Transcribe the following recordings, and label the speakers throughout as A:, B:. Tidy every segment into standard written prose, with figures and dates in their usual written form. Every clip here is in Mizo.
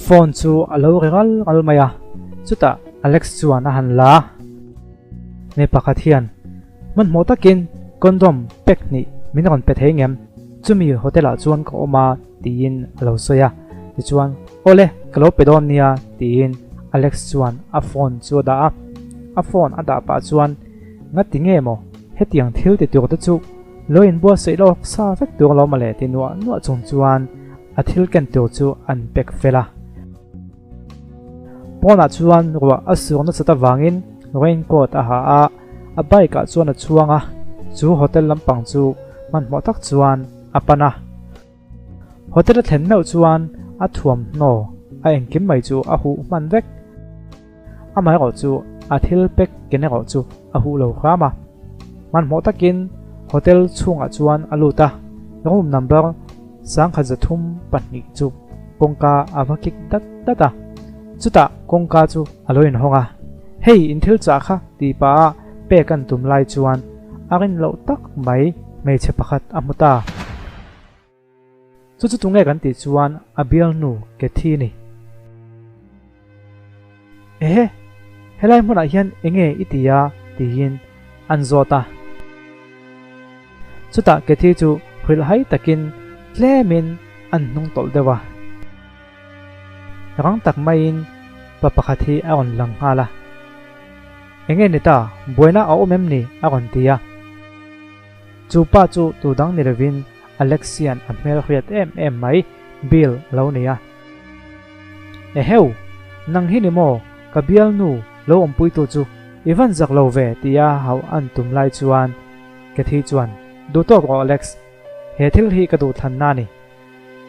A: Phone chu a lo ri ral ral mai a, chutah Alex chuan a han la a. Mi pakhat hian hmanhmawh takin condom pack hnih min rawn pe thei ngem? Chumi hotel ah chuan ka awm a tiin a lo sawi a. Tichuan, Awle, ka lo pe dawn nia tiin Alex chuan a phone chu a dah a. A phone a dah pah chuan, Ngati nge maw hetiang thil ti tur te chu lo inbuatsaih lawk sa vek tur lo mawle ti nuah nuah chung chuan a thil ken tur chu an pack fel a. Pawnah chuan ruah a sur nasat avangin raincoat a ha a, a bike ah chuan a chhuang a, chu hotel lampang chu hmanhmawh tak chuan a pan a. Hotel a thlen meuh chuan a thuamhnaw a engkim mai chu a huh hman vek. Amaherawh chu a thil pack ken erawh chu a huh lo hram a. Hmanhmawh takin hotel chhungah chuan a lut a, room number 1302 chu kawngka a va kik dat dat a. Chutah kawngka chu a lo inhawng a, Hei in thil chah kha tih pah a pek an tum lai chuan a rin loh tak mai hmeichhe pakhat a hmu ta. Chu chu tunge kan tih chuan a bialnu Cathy ni. Ehe, helai hmunah hian enge i ti a? tiin an zawt a. Chutah Cathy chu hrilhhai takin tlemin an hnung tawlh deuh a. Rang tak maiin pa pakhat hi a rawn lang nghal a. Enge ni ta, buaina a awm em ni? a rawn ti a. Chu pa chu tu dang ni lovin Alexian a hmel hriat em em mai, Bill a lo ni a. Eheu! Nang hi ni maw? Ka bialnu lo awmpuitu chu i van zak lo ve tia hauh an tum lai chuan Cathy chuan, Duh tawk rawh Alex, he thil hi ka duhthlanna a ni.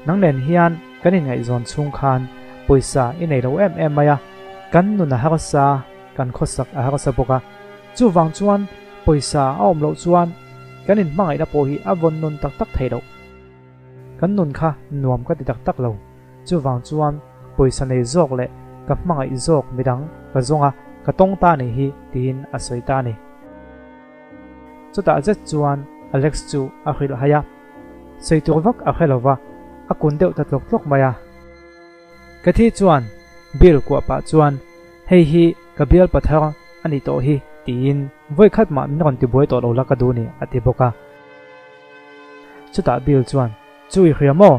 A: Nang nen hian kan inngaihzawn chhung khan pawisa i nei lo em em mai a, kan nun a harsa, kan khawsak a harsa bawk a. Chuvang chuan pawisa a awm loh chuan kan inhmangaihna pawh hi a vawn nun tak tak thei loh. Kan nun kha nuam ka ti tak tak lo. Chuvang chuan pawisa nei zawk leh ka hmangaih zawk midang ka zawng a, ka tawng ta nih hi tiin a sawi ta a ni. Chutah zet chuan Alex chu a hrilh hai a, sawi tur vak a hre lo va, a kun deuh ta tlawk tlawk mai a. Cathy chuan Bill kuah pah chuan, Hei hi ka bial pathar a ni tawh hi tiin vawi khat mah min rawn tibuai tawh lo la ka duh ni a ti bawk a. Chutah Bill chuan, Chu i hria maw?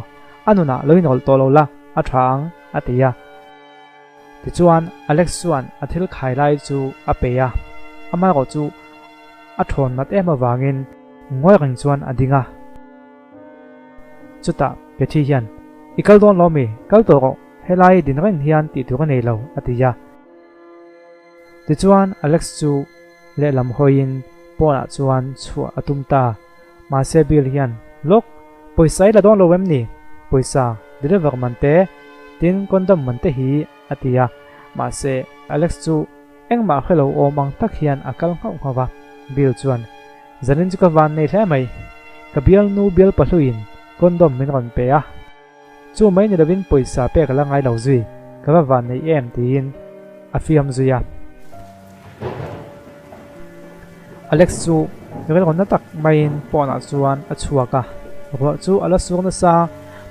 A: A nunah lo inrawlh tawh lo la a tha ang a ti a. Tichuan Alex chuan a thil khai lai chu a pe a, amaherawh chu a thawn nat em avangin ngawi reng chuan a ding a. Chutah Cathy hian, I kal dawn lo mi? Kal tawh rawh, helai din reng hian tih tur a nei lo a ti a. Tichuan Alex chu lehlam hawiin pawnah chuan chhuah a tum ta. Mahse Bill hian, Lawk, pawisa i la dawn lo em ni? Pawisa, deliver man te, tin condom man te hi a ti a. Mahse Alex chu engmah hre lo awm ang tak hian a kal nghauh nghauh va. Bill chuan, Zanin chu ka van nei hle mai. Ka bialnu bial pahluiin condom min rawn pe a. Chu mai ni lovin pawisa pek a la ngai lo zui, ka va van nei em tiin a fiam zui a. Alex chu rilru na tak maiin pawnah chuan a chhuak a, ruah chu a la sur nasa,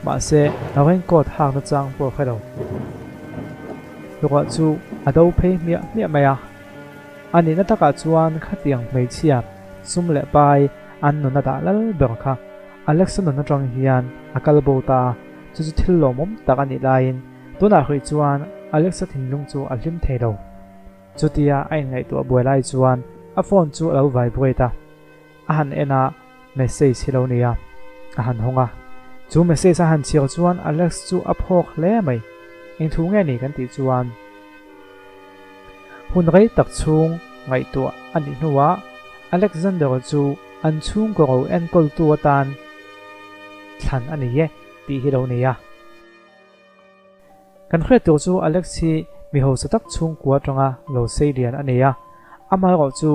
A: mahse raincoat hak nachang pawh a hre lo. Ruah chu a do phei hmiah hmiah mai a, a nihna takah chuan khatiang hmeichhia sum leh pai an nun a dah lal ber kha. Alexa nun atang hian a kal bo ta a, chu chu thil lawmawm tak a nih laiin tunah hrih chuan Alexa thinlung chu a hlim thei lo. Chutia a inngaihtuah buai lai chuan a phone chu a lo vibrate a, a han en a, message hi lo ni a, a han hawng a. Chu message a han chhiar chuan Alex chu a phawk hle mai. Eng thu nge ni kan tih chuan hun rei tak chhung ngaihtuah a nih hnuah Alexander chu an chhungkaw ro enkawltu atan thlan a ni e tih hi lo ni a. Kan hriat tur chu Alex hi mi hausa tak chhungkua atanga lo sei lian a nei a, amaherawh chu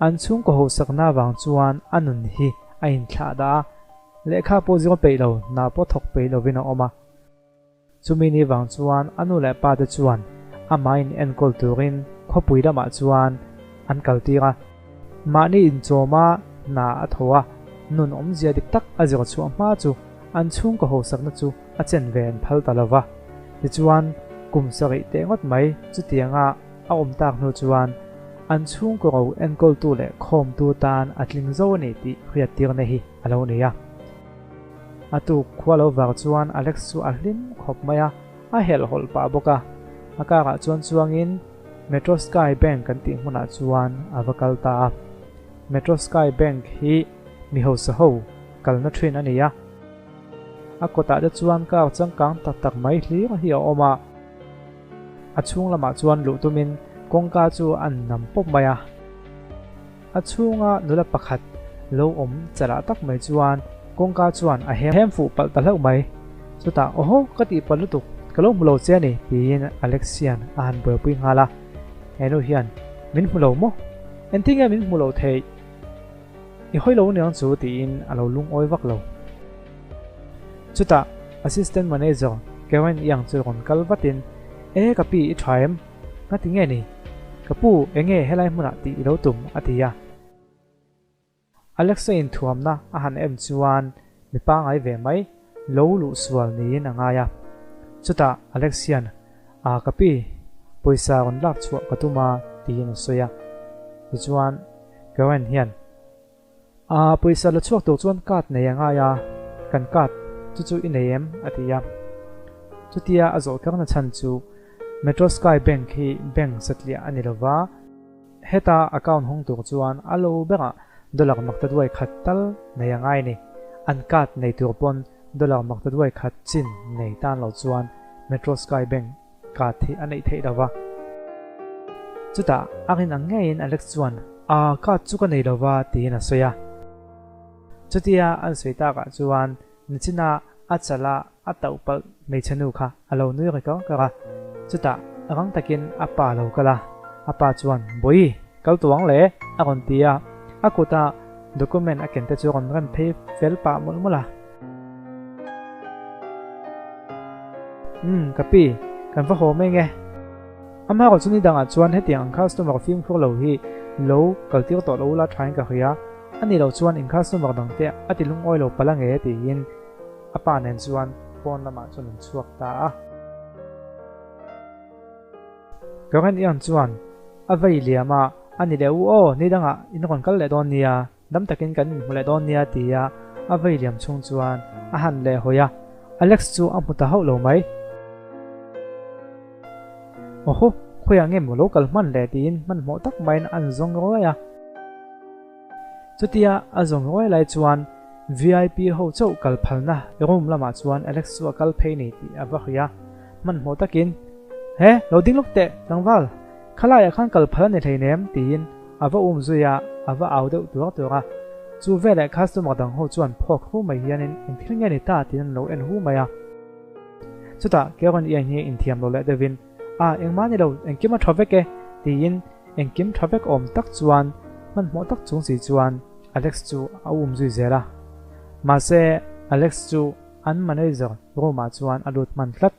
A: an chhungkaw hausakna avang chuan a nun hi a inthlah dah a, lehkha pawh zir peih lo, hna pawh thawk peih lovin a awm a. Chumi ni vang chuan a nu leh pa te chuan amah in enkawl turin khawpui lamah chuan an kaltir a. Mahni inchawma hna a tho a, nun awmzia dik tak a zir chhuah hma chu an chhungkaw hausakna chu a chen ve an phal ta lo va. Tichuan, Kum sarih teh ngawt mai chutianga a awm tak hnu chuan an chhungkaw ro enkawltu leh khawmtu tan a tling zo a ni tih hriattirna hi a lo nei a. A tuk khua lo var chuan Alex chu a hlim khawp mai a, a helhhawlh pah bawk a. A karah chuan chuangin Metro Sky Bank kan tih hmunah chuan a va kal ta a. Metro Sky Bank hi mi hausa ho kalna thin a ni a. A kawtah te chuan car changkang tak tak mai hlir hi a awm a. A chhung lamah chuan luh tumin kawngka chu an nam pawp mai a. A chhunga nula pakhat lo awm chalah tak mai chuan kawngka chuan a hem fuh palh ta hlauh mai. Chutah, Awhaw, ka tih palh lutuk, ka lo hmu lo che a ni, tiin Alexian a han buaipui nghal a. Henu hian, Min hmu lo maw? Engtin nge min hmu lo theih? I hawi lo aniang chu, tiin a lo lungawi vak lo. Chutah, Assistant Manager Karen Yang chu rawn kal vatin, E, ka pi, i tha em? Nga ti nge ni? Ka pu, enge helai hmunah tih i lo tum? a ti a. Alexa inthuamna a han en chuan mi pangai ve mai lo luh sual niin a ngai a. Chutah Alex hian, A ka pi, pawisa rawn lak chhuah ka tum a, tiin a sawi a. Tichuan, Karen hian, A pawisa la chhuak tur chuan card nei a ngai a, kan card chu chu i nei em? a ti a. Chutia a zawh kherna chhan chu Metro Sky Bank hi bank satliah a ni lova, heta account hawng tur chuan a lo berah dollar makta duai khat tal nei a ngai a ni. An card nei tur pawn dollar makta duai khat chin nei tan lo chuan Metro Sky Bank Card hi a neih theih lo va. Chutah a rin ang ngeiin Alex chuan, A, card chu ka nei lo va, tiin a sawi a. Chutia an sawi takah chuan nichina a chala a tauh palh hmeichhe nu kha a lo nui ri kar kar a. Chutah rang takin a pa a lo kal a, a pa chuan, Bawi, kal tuang le, a rawn ti a. A kuta document a ken te chu a rawn rem phei fel pah mawlh mawlh a. Umm, ka pi, kan va haw mai nge. Amaherawh chu ni dangah chuan hetiang ang customer fimkhur lo hi lo kal tir tawh lo ula thain ka hria. A ni lo chuan in customer dang te a ti lungawi lo palh ange tiin a pa nen chuan pawn lamah chuan an chhuak ta a. Karen Ian chuan a vei liam a, A ni leh u aw, ni dangah in rawn kal leh dawn nia. Dam takin kan inhmu leh dawn nia tia a vei liam chhung chuan a han leh hawi a, Alex chu a hmu ta hauh lo mai. Awhaw, khawiah nge maw lo kal hman le tiin hmanhmawh tak maiin an zawng ruai a. Chutia a zawng ruai lai chuan VIP ho chauh kal phalna room lamah chuan Alex chu a kal phei ni tih a va hria a, hmanhmawh takin, He, lo ding lawk teh, tlangval! Khalaiah khan kal phal a ni hleinem tiin a va um zui a, a va au deuh tuar tuar a. Chu veleh customer dang ho chuan phawk hu mai hianin eng thil nge ni ta tiin an lo en hu mai a. Chutah Karen Ian hi inthiam lo leh deuhin, A, engmah ni lo, engkim a tha vek e tiin engkim tha vek awm tak chuan hmanhmawh tak chung si chuan Alex chu a um zui zel a. Mahse, Alex chu an manager room ah chuan a lut hman tlat.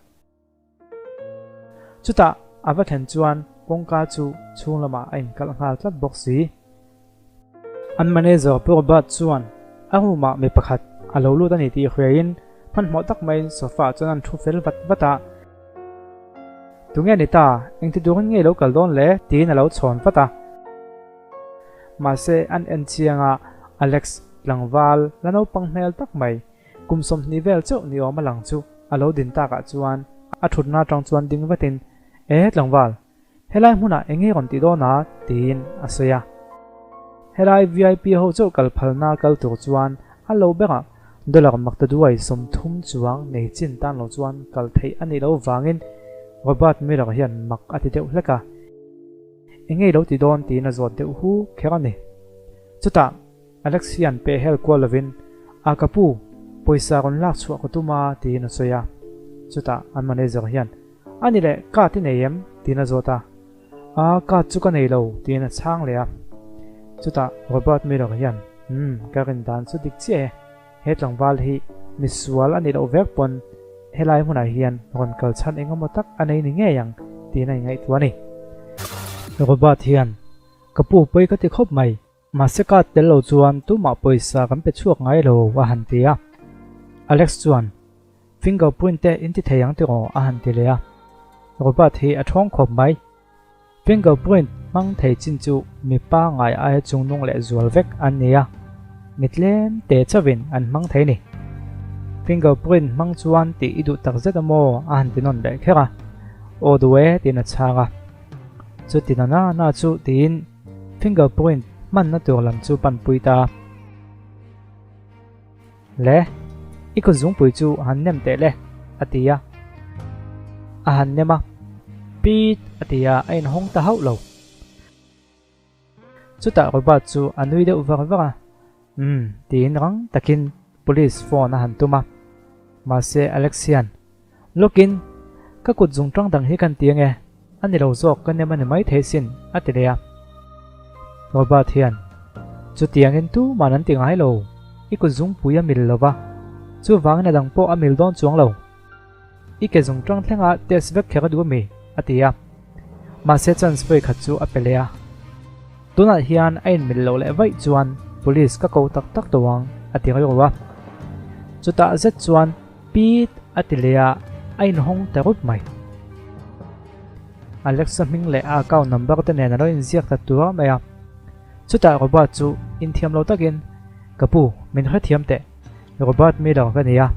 A: Chutah a va thlen chuan kawngka chu chhung lamah a inkalh nghal tlat bawk si. An manager Pu Robert chuan a room ah mi pakhat a lo lut a ni tih hriaiin hmanhmawh tak maiin sofa ah chuan an thu fel vat vat a. Tunge ni ta, engti turin nge i lo kal dawn le? tiin a lo chhawn vat a. Mahse an en chiang a, Alex tlangval la naupang hmel tak mai Kum 20 vel chauh ni awm a lang chu a lo din takah chuan a thutna atang chuan ding vatin, E tlangval, helai hmunah eng nge rawn tih dawn a? tiin a sawi a. Helai VIP ho chauh kal phalna kal tur chuan a lo berah dollar maktaduai 30 chuang nei chin tan lo chuan kal theih a nih loh vangin Robert Miller hian mak a ti deuh hlek a. Eng nge i lo ti dawn? tiin a zawt deuh hu kher a ni. Chutah. Alex hian peh hel kual lovin, A ka pu, pawisa rawn lak chhuah ka tum a, tiin a sawi a. Chutah an manager hian, A ni leh, card i nei em? tiin a zawt a. A, card chu ka nei lo, tiin a chhang leh a. Chutah Robert Miller hian, Umm, ka rin dan chu dik chiah e. He tlangval hi misual a nih loh vek pawn helai hmunah hian rawn kal chhan eng emaw tak a nei ni ngei ang, tiin a inngaihtuah a ni. Robert hian, Ka pu, pawi ka ti khawp mai. Mahse card tel lo chuan tumah pawisa kan pe chhuak ngai lo a han ti a. Alex chuan, Finger print te in ti thei ang tiraw a han ti leh a. Robert hi a ṭhawng khawp mai. Fingerprint hmang thei chin chu mi pangngai aia chungnung leh zual vek an ni a, mi tlem te chauhin an hmang thei ni. Fingerprint hmang chuan tih i duh tak zet a maw? a han ti nawn leh kher a. Aw duh e tiin a chhang a. Chuti na na na chu tiin fingerprint hmanna tur lam chu panpui ta. Le, i kut zungpui chu han nem teh le, a ti a. A han nem a, Pit, a ti a, a inhawng ta hauh lo. Chutah Robert chu a nui deuh var var a, Umm, tiin rang takin police phone a han tum a. Mahse Alex hian, Lawkin, ka kut zung tang dang hi kan ti ange, a ni lo zawk ka nem a ni maithei sin, a ti leh a. Robert hian, Chutiangin tuman an ti ngai lo, i kut zungpui a mil lo va, chuvangin a dang pawh a mil dawn chuang lo. I ke zung tang thlenga test vek kher a duh ami? a ti a. Mahse chance vawi khat chu a pe leh a. Tunah hian a inmil loh leh vaih chuan police ka ko tak tak tawh ang, a ti rilru a. Chutah zet chuan Pit a ti leh a, a inhawng ta rup mai. Alexa hming leh a account number te nen a lo inziak ta tuar mai a. Chutah Robert chu inthiam lo takin, Ka pu, min hrethiam teh. Robert Miller ka ni a,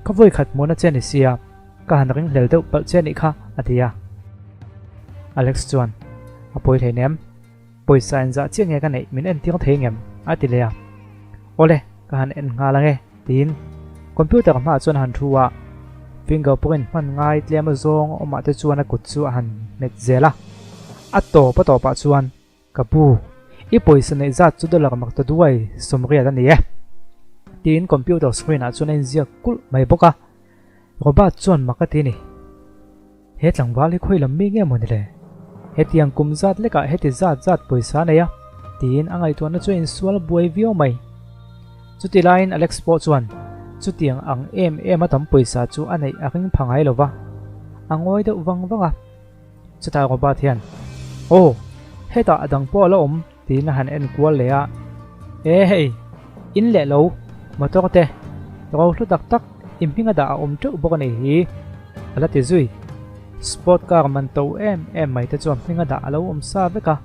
A: ka vawi khat hmuhna che ni sia, ka han ringhlel deuh palh che nih kha, a ti a. Alex chuan, A pawi hlei nem, pawisa inzah chiah nge ka neih min entir thei ngem? a ti leh a. Awle, ka han en nghal ang e, tiin computer hmaah chuan a han thu a, fingerprint hman ngai tlem azawng awmah te chuan a kut chu a han hmet zel a. A tawp a tawpah chuan Ka pu, i pawisa neih zat chu dollar mak ta duai sawmriat a ni e. Tiin computer screen ah chuan a inziak kulh mai bawk a. Robert chuan mak a ti ni. He tlangval hi khawi lam mi nge maw ni le? Hetiang kum zat lekah heti zat zat pawisa a nei a, tiin a ngaihtuahna chu a insual buai viau mai. Chuti laiin Alex pawh chuan chutiang ang em em a tam pawisa chu a neih a ring pha ngai lo va, a ngawi deuh vang vang a. Chutah Robert hian, Aw, hetah a dang pawh a la awm, tiin a han en kual leh a. E hei, in leh lo, motor te, ro hlu tak tak i hming a dah a awm teuh bawk a nih hi, a la ti zui. Sport car man to em em mai te chuan hming a dah a lo awm sa vek a.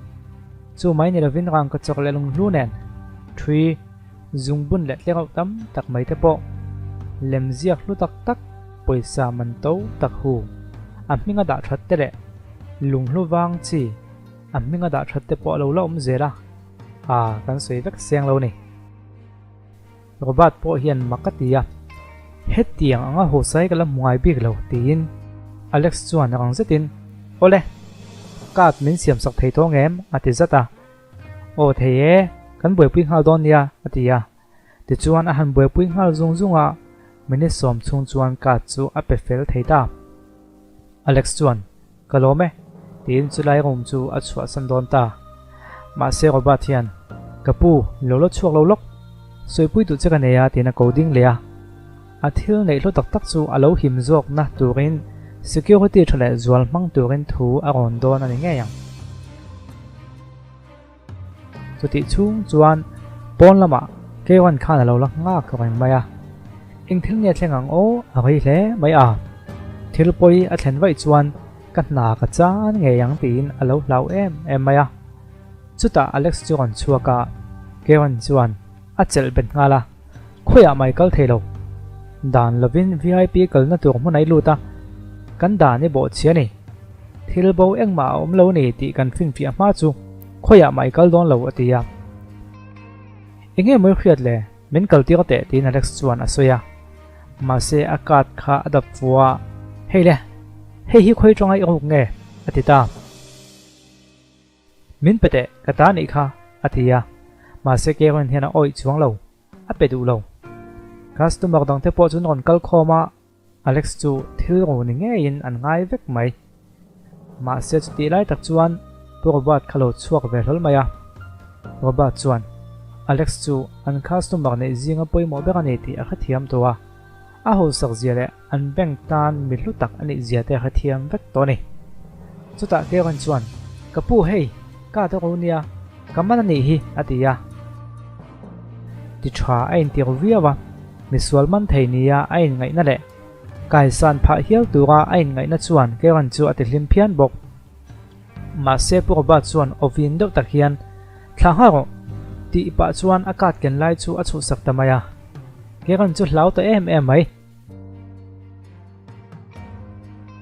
A: Chu mai ni lovin rangka chawk leh lunghlu nen, ṭhui, zungbun leh tlerauh tam tak mai te pawh lem ziak hlu tak tak pawisa man to tak hu a hminga dah that te leh lunghlu vang chi a hminga dah that te pawh a lo la awm zel a, aa kan sawi vek seng lo ni. Robert pawh hian mak a ti a, hetiang anga hawsai ka la hmu ngai bik lo tiin Alex chuan rang zetin Awle, card min siamsak thei tawh ngem? a ti zat a. Aw thei e, kan buaipui nghal dawn nia, a ti a. Tichuan a han buaipui nghal zung zung a, minute sawm chhung chuan card chu a pe fel thei ta. Alex chuan, Ka lawm e, tiin chulai room chu a chhuahsan dawn ta. Mahse Robert hian, Ka pu, lo la chhuak lo lawk. Sawipui duh che ka nei a, tiin a ko ding leh a. A thil neih hlu tak tak chu a lo him zawkna turin security tha leh zual hmang turin thu a rawn dawn a ni ngei ang. Chutih chhung chuan pawn lamah Keiwan khan a lo la nghak reng mai a. Eng thil nge thleng ang aw a rei hle mai a. Thil pawi a thlen vaih chuan ka hna ka chan ngei ang tiin a lo hlau em em mai a. Chutah Alex chu rawn chhuak a, Keiwan chuan a chelh bet nghal a. Khawiah mai kal thei lo. Dan lovin vip kalna tur hmun a i lut a, kan dan i bawh chhia ni. Thil bo engmah a awm lo ni tih kan finfiah hma chu khawiah mai kal dawn lo a ti a. Enge mawi hriat le, min kal tir teh tiin Alex chuan a sawi a. Mahse a card kha a dap fu a, Hei le, hei hi khawi tanga i ruk nge? a ti ta. Min pe teh, ka ta nih kha, a ti a. Mahse Karen hian a awih chuang lo, a pe duh lo. Customer dangte pawh chu an rawn kal khawm a, Alex chu thil ru ni ngeiin an ngai vek mai. Mahse chutih lai tak chuan Pu Robert kha lo chhuak ve hlawl mai a. Robert chuan Alex chu an customer neih zinga pawimawh ber a ni tih a hrethiam tawh a, a hausak zia leh an bank tan mi hlu tak a nih zia te a hrethiam vek tawh a ni. Chutah Karen chuan, Ka pu hei, ka ta ru nia, ka man a nih hi, a ti a. Ti tha a intir viau a, misual man thei nia a inngaihna leh. Kaisan phah hial tura a inngaihna chuan Karen chu a ti hlim phian bawk. Mahse Pu Robert chuan awvin deuh tak hian, Thla nghal rawh! tih pah chuan a card ken lai chu a chhuhsak ta mai a. Karen chu hlau ta em em mai.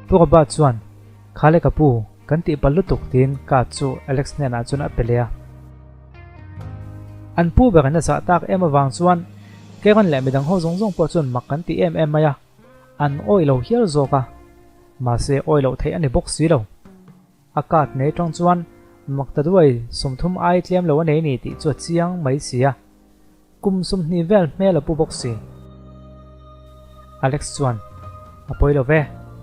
A: Pu Robert chuan, Kha le ka pu, kan tih palh lutuk tiin card chu Alex hnenah chuan a pe leh a. An pu berin a zah tak em avang chuan Karen leh midang ho zawng zawng pawh chuan mak kan ti em em mai a, an awih lo hial zawk a, mahse awih loh theih a ni bawk si lo. A card nei tang chuan mak ta duai 30 ai tlem lo a nei ni tih chu a chiang mai si a, kum 20 vel hmel a pu bawk si. Alex chuan, A pawi lo ve,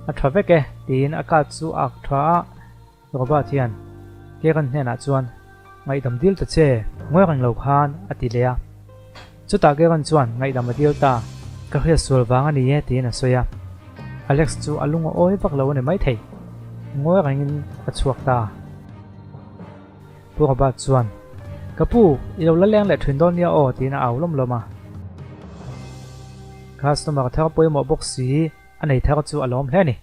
A: a tha vek e tiin a card chu a ak tha a. Robert hian Karen hnenah chuan, Ngaihdam dil ta che, ngawi reng lo khan, a ti leh a. Chutah Karen chuan ngaihdam a dil ta, Ka hriat sual vang a ni e, tiin a sawi a. Alex chu a lung a awi vak lo a ni maithei. Ngawi rengin a chhuak ta. Pu Robert chuan, Ka pu, i lo la leng leh thin dawn nia aw, tiin a au lawm lawm a. Customer thar pawimawh bawk si, a nei thar chu a lawm hle a ni.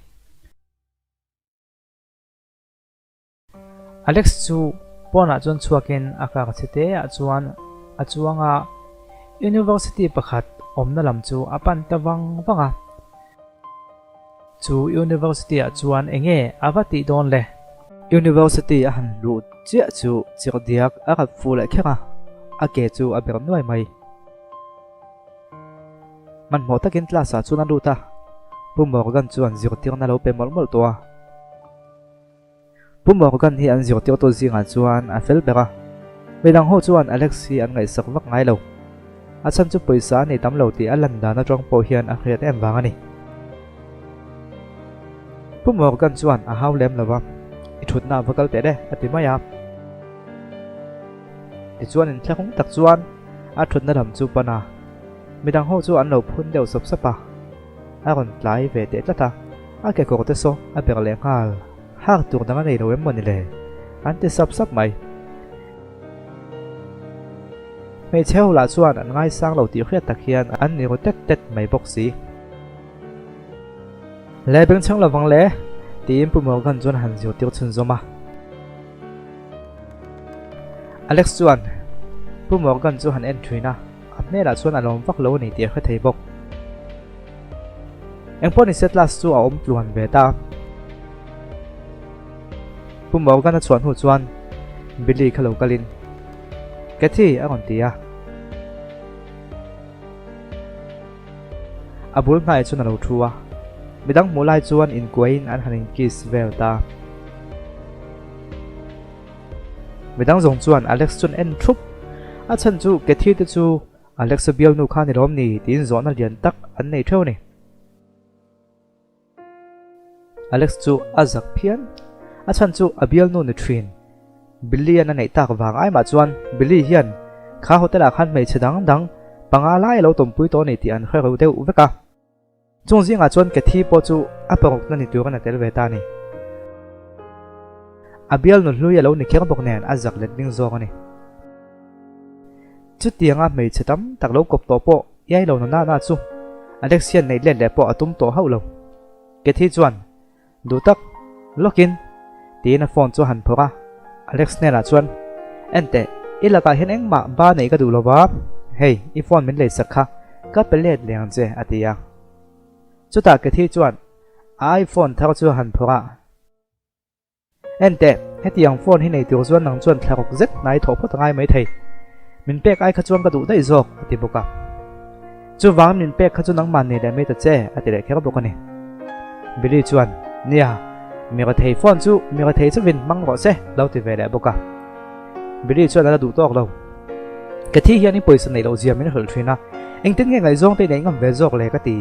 A: Alex chu pawnah chuan chhuakin a car chhe te ah chuan a chuang a, University pakhat awmna lam chu a pan ta vang vang a. Chu University ah chuan enge a va tih dawn le? University a han luh chiah chu chirhdiak a rat fuh leh kher a, a ke chu a ber nuai mai. Hmanhmawh takin class ah chuan a lut a, Pu Morgan chuan zirtirna lo pe mawlh mawlh tawh a. Pu Morgan hi an zirtirtu zingah chuan a fel ber a, midang ho chuan Alex hi an ngaihsak vak ngai lo. A chhan chu pawisa a nei tam lo tih a lan dan atang pawh hian a hriat em vang a ni. Pu Morgan chuan a hau lem lo va, I thutna va kal teh le, a ti mai a. Tichuan inthlahrung tak chuan a thutna lam chu pan a, midang ho chu an lo phun deuh sawp sawp a, a rawn tlai ve teh tlat a, a kekawr te saw a ber leh nghal, hak tur dang a nei lo em maw ni le? An ti sap sap mai. Hmeichhe ho lah chuan an ngaisang lo tih hriat tak hian an ni ru tet tet mai bawk si. Le bengchheng lovang le, tiin Pu Morgan chuan a han zirtir chhunzawm a. Alex chuan Pu Morgan chu han en thin a, a hmelah chuan a lawm vak lo a ni tih a hre thei bawk. Engpawh ni se class chu a awm tluan ve ta. Pu Morgan a chhuah hnu chuan Billy kha lo kalin, Cathy a rawn ti a. A bul hnaiah chuan a lo thu a, midang hmuh lai chuan inkuahin an han inkiss vel ta. Midang zawng chuan Alex chuan en thup, a chhan chu Cathy te chu Alex-a bialnu kha ni lawm ni tiin zawhna lian tak an nei theuh a ni. Alex chu a zak phian, a chhan chu a bialnu ni thin. Billy-a'n a neih tak vang ai mah chuan Billy hian kha hotel-ah khan hmeichhe dang dang panga lai a lo tawmpui tawh a ni tih an hre ro deuh vek a. Chung zingah chuan Cathy pawh chu a parukna ni turin a tel ve ta a ni. A bialnu hlui a lo ni kher bawk nen a zak let ding zawk a ni. Chutianga hmeichhe tam tak lo kawp tawh pawh iai lo na na chu Alex hian neih let leh pawh a tum tawh hauh lo. Cathy chuan Duh tak lawkin tiin a phone chu a han phawrh a, Alex hnenah chuan, Enteh, i lakah hian engmah ba neih ka duh lo va, hei i phone min leisak kha ka pe let leh ang che a ti a. Chutah Cathy chuan a iPhone thar chu a han phawrh a, Enteh, hetiang phone hi nei tur chuan nang chuan thla ruk zet hnai thawh phawt a ngai maithei. Min pek ai kha chuan ka duh daih zawk, a ti bawk a. Chuvang min pek kha chu nangmah nei leh mai ta che, a ti leh kher bawk a ni. Billy chuan, Nia, mi rethei phone chu mi rethei chuvin hmang rawh se, lo ti ve leh bawk a. Billy chuan a la duh tawk lo. Cathy hian i pawisa neih loh zia min hrilh thin a, engtin nge ngaihzawng te i neih ngam ve zawk le ka ti.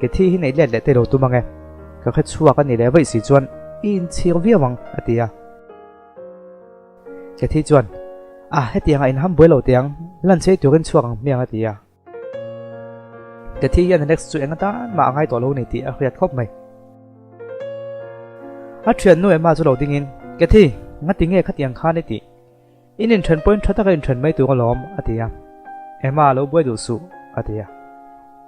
A: Cathy hi neih let leh te lo tum ang e, ka hre chhuak a ni leh vaih si chuan i inchhir viau ang, a ti a. Cathy chuan, A, hetiangah in ham buai lo teh ang, lunch ei turin chhuak ang hmiang a ti a. Cathy hian Alex chu eng atan mah a ngai tawh lo ni tih a hriat khawp mai. A thiannu Emma chu lo dingin, Cathy, ngati nge khatiang khan i tih? In inthen pawhin tha taka inthen mai tur alawm, a ti a. Emma, lo buai duh suh, a ti a.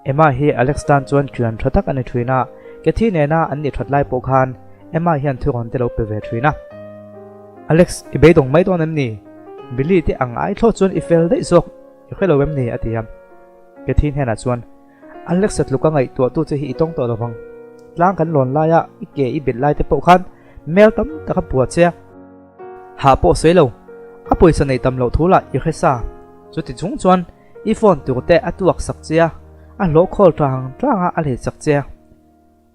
A: Emma hi Alex tan chuan ṭhian ṭha tak a ni ṭhin a, Cathy nena an nih ṭhat lai pawh khan Emma hian thurawn te lo pe ve ṭhin a. Alex, i beidawng mai dawn em ni? Billy te ang ai thlawh chuan i fel daih zawk, i hre lo em ni? a ti a. Cathy hnenah chuan, Alex a tluka ngaihtuahtu che hi i tawng tawh lo vang. Tlang kan lawn laia i ke i bet lai te pawh khan mel tam tak a pua che a. Hah pawh sawi lo, a pawisa neih tam loh thu lah i hre sa. Chuti chung chuan i phone tur te a tuak sak che a, a hlawh khawl tang tang a a let sak che a.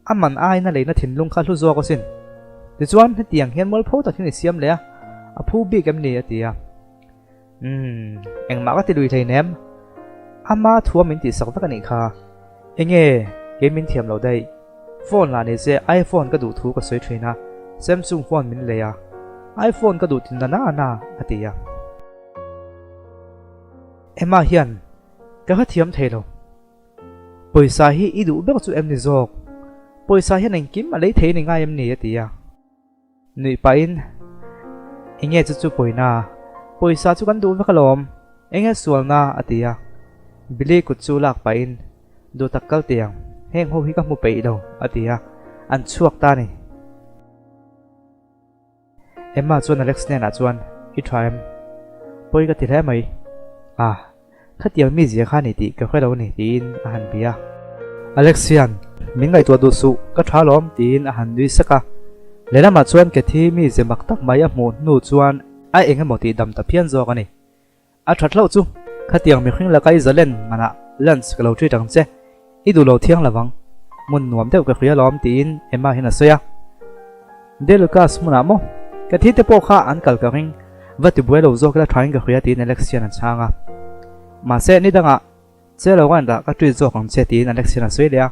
A: A man aiin a leina thinlung kha hlu zawk asin. Tichuan hetiang hian mualpho tak hian i siam leh a, a phu bik em ni? a ti a. Umm, engmah ka ti lui hleinem. Ama thua min tihsak vek a nih kha. Enge, kei min thiam loh daih. Phone lah ni se iPhone ka duh thu ka sawi thin a, Samsung phone min lei a. iPhone ka duh tin na na na, a ti a. Emma hian ka hrethiam thei lo. Pawisa hi i duh ber chu em ni zawk? Pawisa hian engkim a lei thei ni ngai em ni? a ti a. Nuih pahin, Enge chu chu pawina? Pawisa chu kan duh vek alawm. Enge sualna? a ti a. Billy kut chu lak pahin, Duh tak kal teh ang, heng ho hi ka hmu peih lo, a ti a. An chhuak ta a ni. Emma chuan Alex hnenah chuan, I tha em? Pawi ka ti hle mai. Ah, khatiang mi zia kha ni tih ka hre lo ni, tiin a han bia. Alex hian, Min ngaihtuah duh suh, ka tha lawm, tiin a han nui sak a. Lehlamah chuan Kathy mi ze mak tak mai a hmuh hnu chuan a eng emaw tih dam ta phian zawk a ni. A that hlauh chu, khatiang mihring laka i zalen manah lunch ka lo treat ang che, i duh lo thiang lovang, hmun nuam deuh ka hria lawm tiin Emma hian a sawi a. De Lucas hmunah maw? Ka thi te pawh kha an kal ka ring, va ti buai lo zawk ila thain ka hria tiin Alex hian a chhang a. Mahse nidangah che lo rent ah ka treat zawk ang che tiin Alex hian a sawi leh a.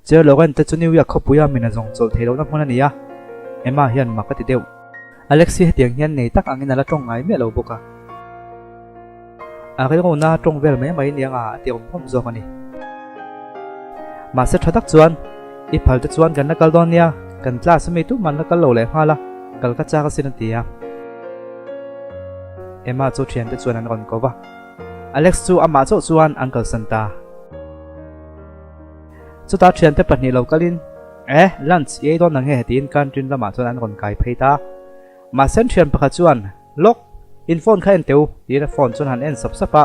A: Chair Logan te chu New York khawpuia min a zawng chawlh theih lohna hmun a ni a, Emma hian mak a ti deuh. Alex hi hetiang hian nei tak angin a la tawng ngai miah lo bawk a. A rilruna tawng vel mai mai nia nga a ti awm hlawm zawk a ni. Mahse tha tak chuan, I phal te chuan kan la kal dawn nia, kan class ami tuman la kal lo leh nghal a, kal ka chak asin a ti a. Emma chu thiante chuan an rawn ko va. Alex chu amah chauh chuan an kalsan ta. Chutah thiante pahnih lo kalin, Eh, lunch i ei dawn ang he tiin canteen lamah chuan an rawn kai phei ta. Mahse an thian pakhat chuan, Lawk, in phone kha en teh u, tiin a phone chuan han en sap sap a.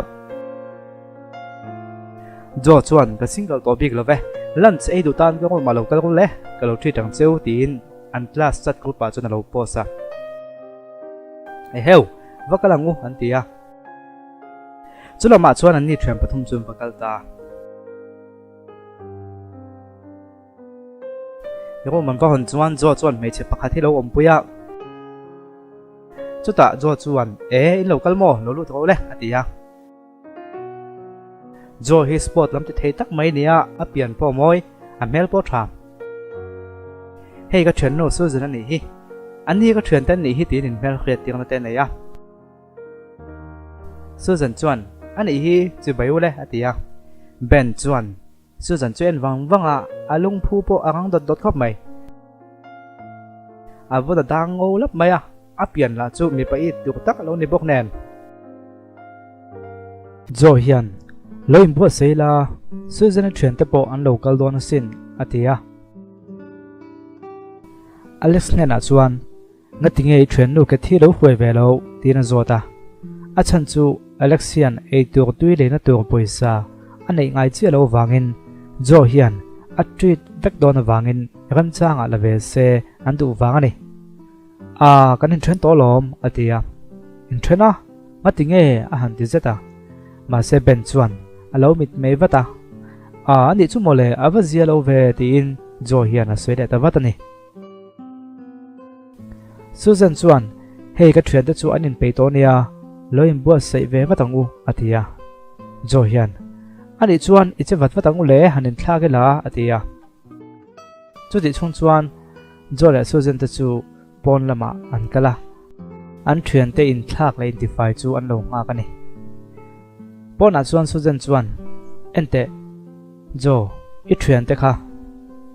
A: Joe chuan, Ka single tawh bik lo ve, lunch ei duh tan ka room ah lo kal rul e, ka lo treat ang cheu, tiin an class chat group ah chuan a lo post a. Eheu, va kal ang u, an ti a. Chu lamah chuan anni thian pathum chu an va kal ta. Room an va hawn chuan Joe chuan hmeichhe pakhat hi lo awmpui a. Chutah Joe chuan, E, in lo kal maw? Lo lut rawh le, a ti a. Joe hi sport lam ti thei tak mai nia, a pian pawh mawi, a hmel pawh tha. Hei ka thiannu Susan a nih hi. Ani ka thiante an nih hi tiin inhmel hriat tirna te a nei a. Susan chuan, A nih hi, chibai u le, a ti a. Ben chuan Susan chu en vang vang a, a lungphu pawh a rang dawt dawt khawp mai. A vun a dang ngo lap mai a, a pian lah chu mipa it tur tak a lo ni bawk nen. Joe hian, Lo inbuatsaih la, Susan-i thiante pawh an lo kal dawn asin, a ti a. Alex hnenah chuan, Ngati nge i thiannu ke thi lo hruai ve lo? tiin a zawt a. A chhan chu Alex hian eitur tui leina tur pawisa a neih ngai chiah loh avangin Joe hian a treat vek dawn avangin remchangah la ve se an duh vang a ni. Aa, kan inthen tawh alawm, a ti a. Inthen a? Ngati nge? a han ti zet a. Mahse Ben chuan a lo mitmei vat a. Aa, anih chu mawle, a va zia lo ve, tiin Joe hian a sawi leh ta vat a ni. Susan chuan, Hei ka thiante chu an inpeih tawh nia, lo inbuatsaih ve vat ang u, a ti a. Joe hian, A nih chuan i che vat vat ang u le, han inthlak ila, a ti a. Chutih chhung chuan Joe leh Susan te chu pawn lamah an kal a, an thiante inthlak leh intifai chu an lo nghak a ni. Pawnah chuan Susan chuan, Enteh, Joe, i thiante kha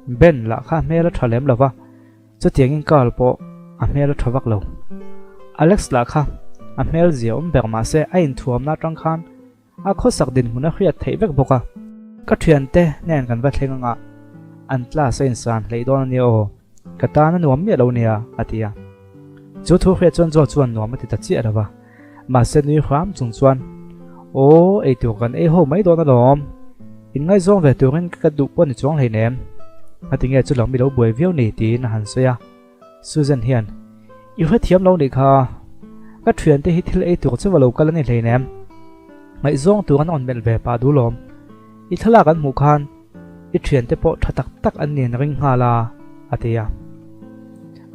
A: Ben lah kha hmel a tha lem lo va, chutiangin Carl pawh a hmel a tha vak lo. Alex lah kha a hmel zia awm ber mahse a inthuamna atang khan a khawsak dinhmun a hriat theih vek bawk a. Ka thiante nen kan va thleng anga an class a insan hleih dawn ania aw, ka tan a nuam miah lo nia, a ti a. Chu thu hriat chuan Joe chuan nuam a ti ta chiah lo va, mahse nui hram chung chuan, Aw, eitur kan ei ho mai dawn alawm, inngaihzawng ve turin ka duh pawh ni chuang hleinem, a ti nge chu lam i lo buai viau ni tiin a han sawi a. Susan hian, I hrethiam lo nih kha, ka thiante hi thil ei tur chauh a lo kal a ni hleinem, ngaihzawng tur an rawn melh ve pah duh lawm, i thlalak an hmuh khan i thiante pawh tha tak tak an nen ring nghal a, a ti a.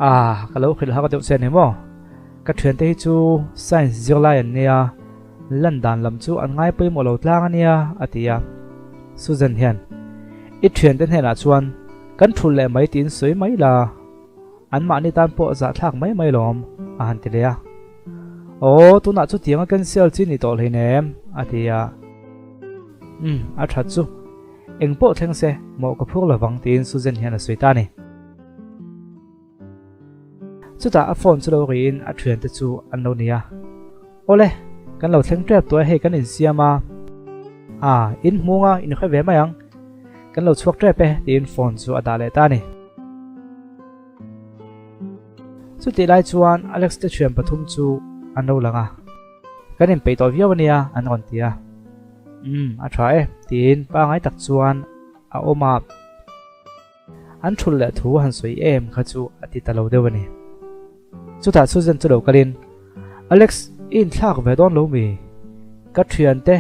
A: Ah, ka lo hrilh har deuh che ni maw? Ka thiante hi chu science zirlai an nia, lan dan lam chu an ngai pawimawh lo tlang a nia, a ti a. Susan hian, I thiante hnenah chuan kan thulh leh mai tiin sawi mai la, anmahni tan pawh zahthlak mai mai lawm, a han ti leh a. Aw, tunah chutianga cancel chi ni tawh hleinem, a ti a. Umm, a that chu. Eng pawh thleng se, mawh ka phur lovang tiin Susan hian a sawi ta a ni. Chutah a phone chu lo riin a thiante chu an lo ni a. Awle, kan lo thleng tep tawh e hei kan insiam a. Ah, in hmung a, in hre ve mai ang. Kan lo chhuak tep e tiin phone chu a dah leh ta a ni. Chutih lai chuan Alex te thian pathum chu an lo lang a. Kan inpeih tawh viau ania an rawn ti a. Umm, a tha e tiin pangai tak chuan a awm a. An thulh leh thu han sawi em kha chu a ti ta lo deuh a ni. Chutah Susan chu lo kalin, Alex, i inthlak ve dawn lo mi? Ka thiante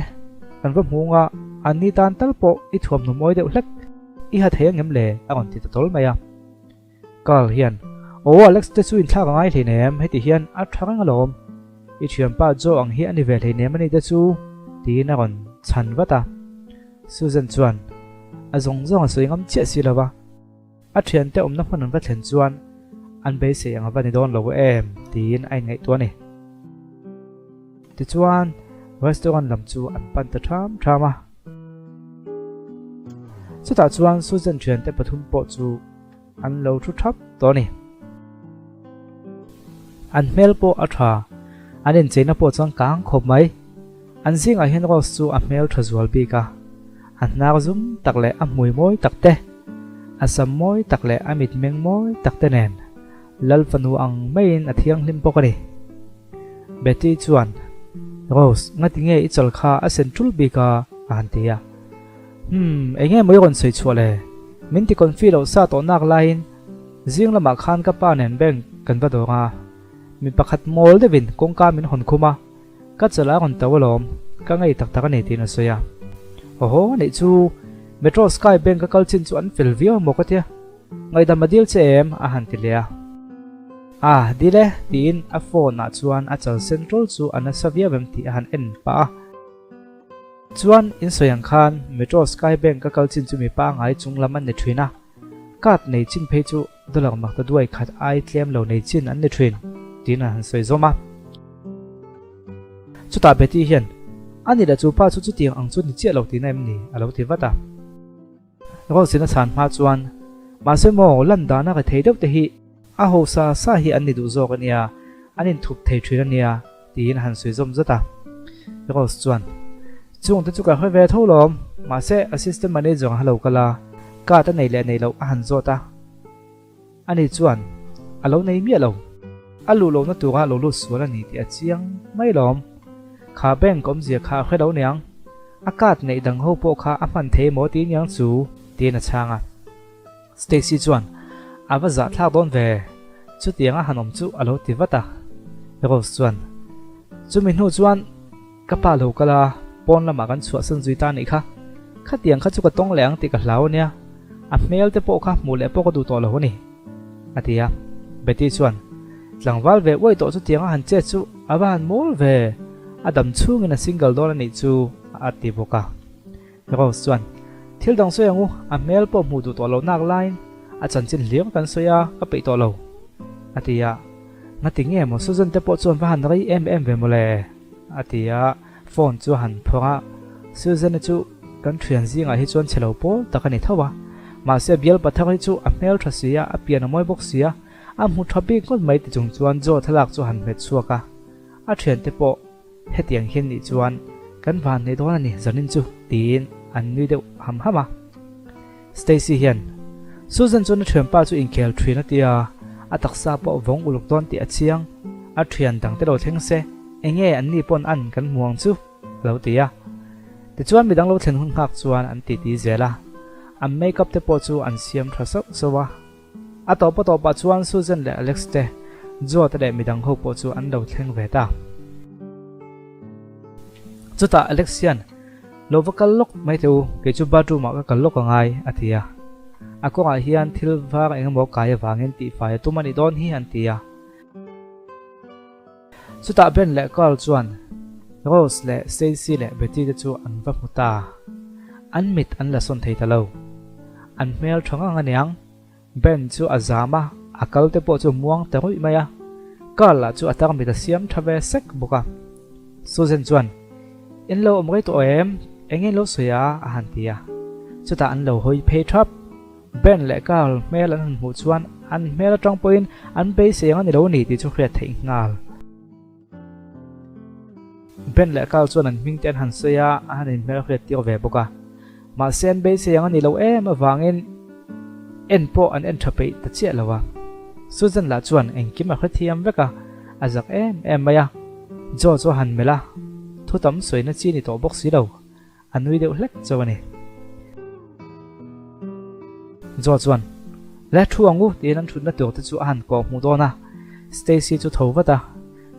A: kan va hmu nga, an ni tan tal pawh i thuamhnaw mawi deuh hlek i ha thei angem le? a rawn ti ta tawl mai a. Carl hian, Aw Alex te chu inthlak a ngai hleinem, heti hian a tha reng alawm. I thianpa Joe ang hi a ni ve hleinem a ni te chu, tiin a rawn chhan vat a. Susan chuan a zawng zawng a sawi ngam chiah si lo va, a thiante awmna hmun an va thlen chuan an beisei ang a va ni dawn lo em tiin a inngaihtuah a ni. Tichuan, restaurant lam chu an pan ta ṭham ṭham a. Chutah chuan Susan thiante pathum pawh chu an lo thu thap tawh a ni. An hmel pawh a tha, an incheina pawh chuan kang khawp mai. An zingah hian Rose chu a hmel tha zual bik a, a hnar zum tak leh a hmui mawi tak te, a sam mawi tak leh a mitmeng mawi tak te nen Lal fanu ang maiin a thianghlim bawk a ni. Betty chuan, Rose, ngati nge i chawl kha a sen tul bik a? a han ti a. Umm, eng nge maw i rawn sawi chhuah le? Min ti confi loh sa tawh nak laiin zing lamah khan ka pa nen bank kan va dawng a, mi pakhat mawl deuhin kawngka min hawn khum a, ka chawlh a rawn to alawm, ka ngei tak tak a ni tiin a sawi a. Awhaw, anih chu Metro Sky Bank a kal chin chu an fel viau maw ka tia, ngaihdam a dil che em? a han ti leh a. Ah, dil e, tiin a phone ah chuan a chal sen ṭul chu a nasa viau em tih a han en pah a. Chuan in sawi ang khan Metro Sky Bank ka kal chin chu mi pangai chung lam an ni thin a, card nei chin phei chu dollar makta duai khat ai tlem lo nei chin an ni thin, tiin an han sawi zawm a. Chutah Betty hian, A ni le chu pa chu chutiang ang chu ni chiah lo tihna em ni? a lo ti vat a. Rose in a chhan hma chuan, Mahse maw, lan dana ka thei deuh te hi a hausa sa hi an ni duh zawk a nia, an inthup thei thin a nia, tiin a han sawi zawm zat a. Rose chuan, Chung te chu ka hre ve tho lawm, mahse assistant manager ang a lo kal a, card a nei leh nei loh a han zawt a. Ani chuan, A lo nei miah lo. A luh lohna tura lo lut sual a ni tih a chiang mai lawm. Kha bank awmzia kha a hre lo niang. A card neih dang ho pawh kha a hman thei maw ti niang chu, tiin a chhang a. Stacy chuan, A va zahthlak dawn ve. Chutiang a han awm chu a lo ti vat a. Rose chuan, Chumi hnu chuan ka pa lo kal a, pawn lamah kan chhuahsan zui ta anih kha. Khatiang kha chu ka tawng leh ang tih ka hlau ania. A hmel te pawh kha hmuh leh pawh ka duh tawh lo a ni, a ti a. Betty chuan, Tlangval ve uai tawh chutiang a han chet chu a va han mawl ve, a dam chhungin a single dawn a nih chu, a ti bawk a. Rose chuan, Thil dang sawi ang u, a hmel pawh hmuh duh tawh lo nak laiin a chanchin hliam kan sawi a, ka peih tawh lo, a ti a. Ngati nge maw Susan te pawh chuan va han rei em em ve mawle, a ti a. Phone chu a han phawng a, Susan-i chu kan thian zingah hi chuan chhe lo pawl tak a ni tho a, mahse bial pathar hi chu a hmel tha si a, a pian a mawi bawk si a, a hmu tha bik ngawt mai ti chung chuan Joe thlalak chu a han hmet chhuak a, a thiante pawh hetiang hian nih chuan kan van nei dawn a ni zanin chu tiin an nui deuh ham ham a. Stacy hian, Susan chuan a thianpa chu inkhel thin a ti a, a taksa pawh vawng uluk dawn tih a chiang. A thian dangte lo thleng se, enge anni pawn an kan hmu ang chu? a lo ti a. Tichuan midang lo thlen hun nghak chuan an titi zel a, an make up te pawh chu an siam tha sauh sauh a. A tawp a tawpah chuan Susan leh Alex te, Joe te leh midang ho pawh chu an lo thleng ve ta. Chutah Alex hian, Lo va kal lawk mai teh u, kei chu bathroom ah ka kal lawk angai, a ti a. A kawngah hian thil var engemaw kai avangin tihfai a tum a nih dawn hi, an ti a. Chutah Ben leh Carl chuan Rose leh Stacy leh Betty te chu an va hmu ta. An mit an la sawn thei ta lo. An hmel tha ngang aniang. Ben chu a zam a, a kal te pawh chu muang ta ruih mai a. Carl lah chu a tar mit a siam tha ve sek bawk a. Susan chuan, In lo awm rei tawh em? Eng nge in lo sawi a? a han ti a. Chutah an lo hawi phei thap. Ben leh Carl hmel an han hmuh chuan an hmel atang pawhin an beisei ang a ni lo ni tih chu hriat theih nghal. Ben leh Carl chuan an hming te an han sawi a, an han inhmel hriat tir ve bawk a. Mahse an beisei ang a ni lo em avangin en pawh an en tha peih ta chiah lo a. Susan lah chuan engkim a hrethiam vek a, a zak em em mai a. Joe chu a han melh a, thu tam sawina chi ni tawh bawk si lo. A nui deuh hlek chauh a ni. Joe chuan, Le thu ang u tiin an thutna tur te chu a han kawh hmuh dawn a. Stacy chu tho vat a,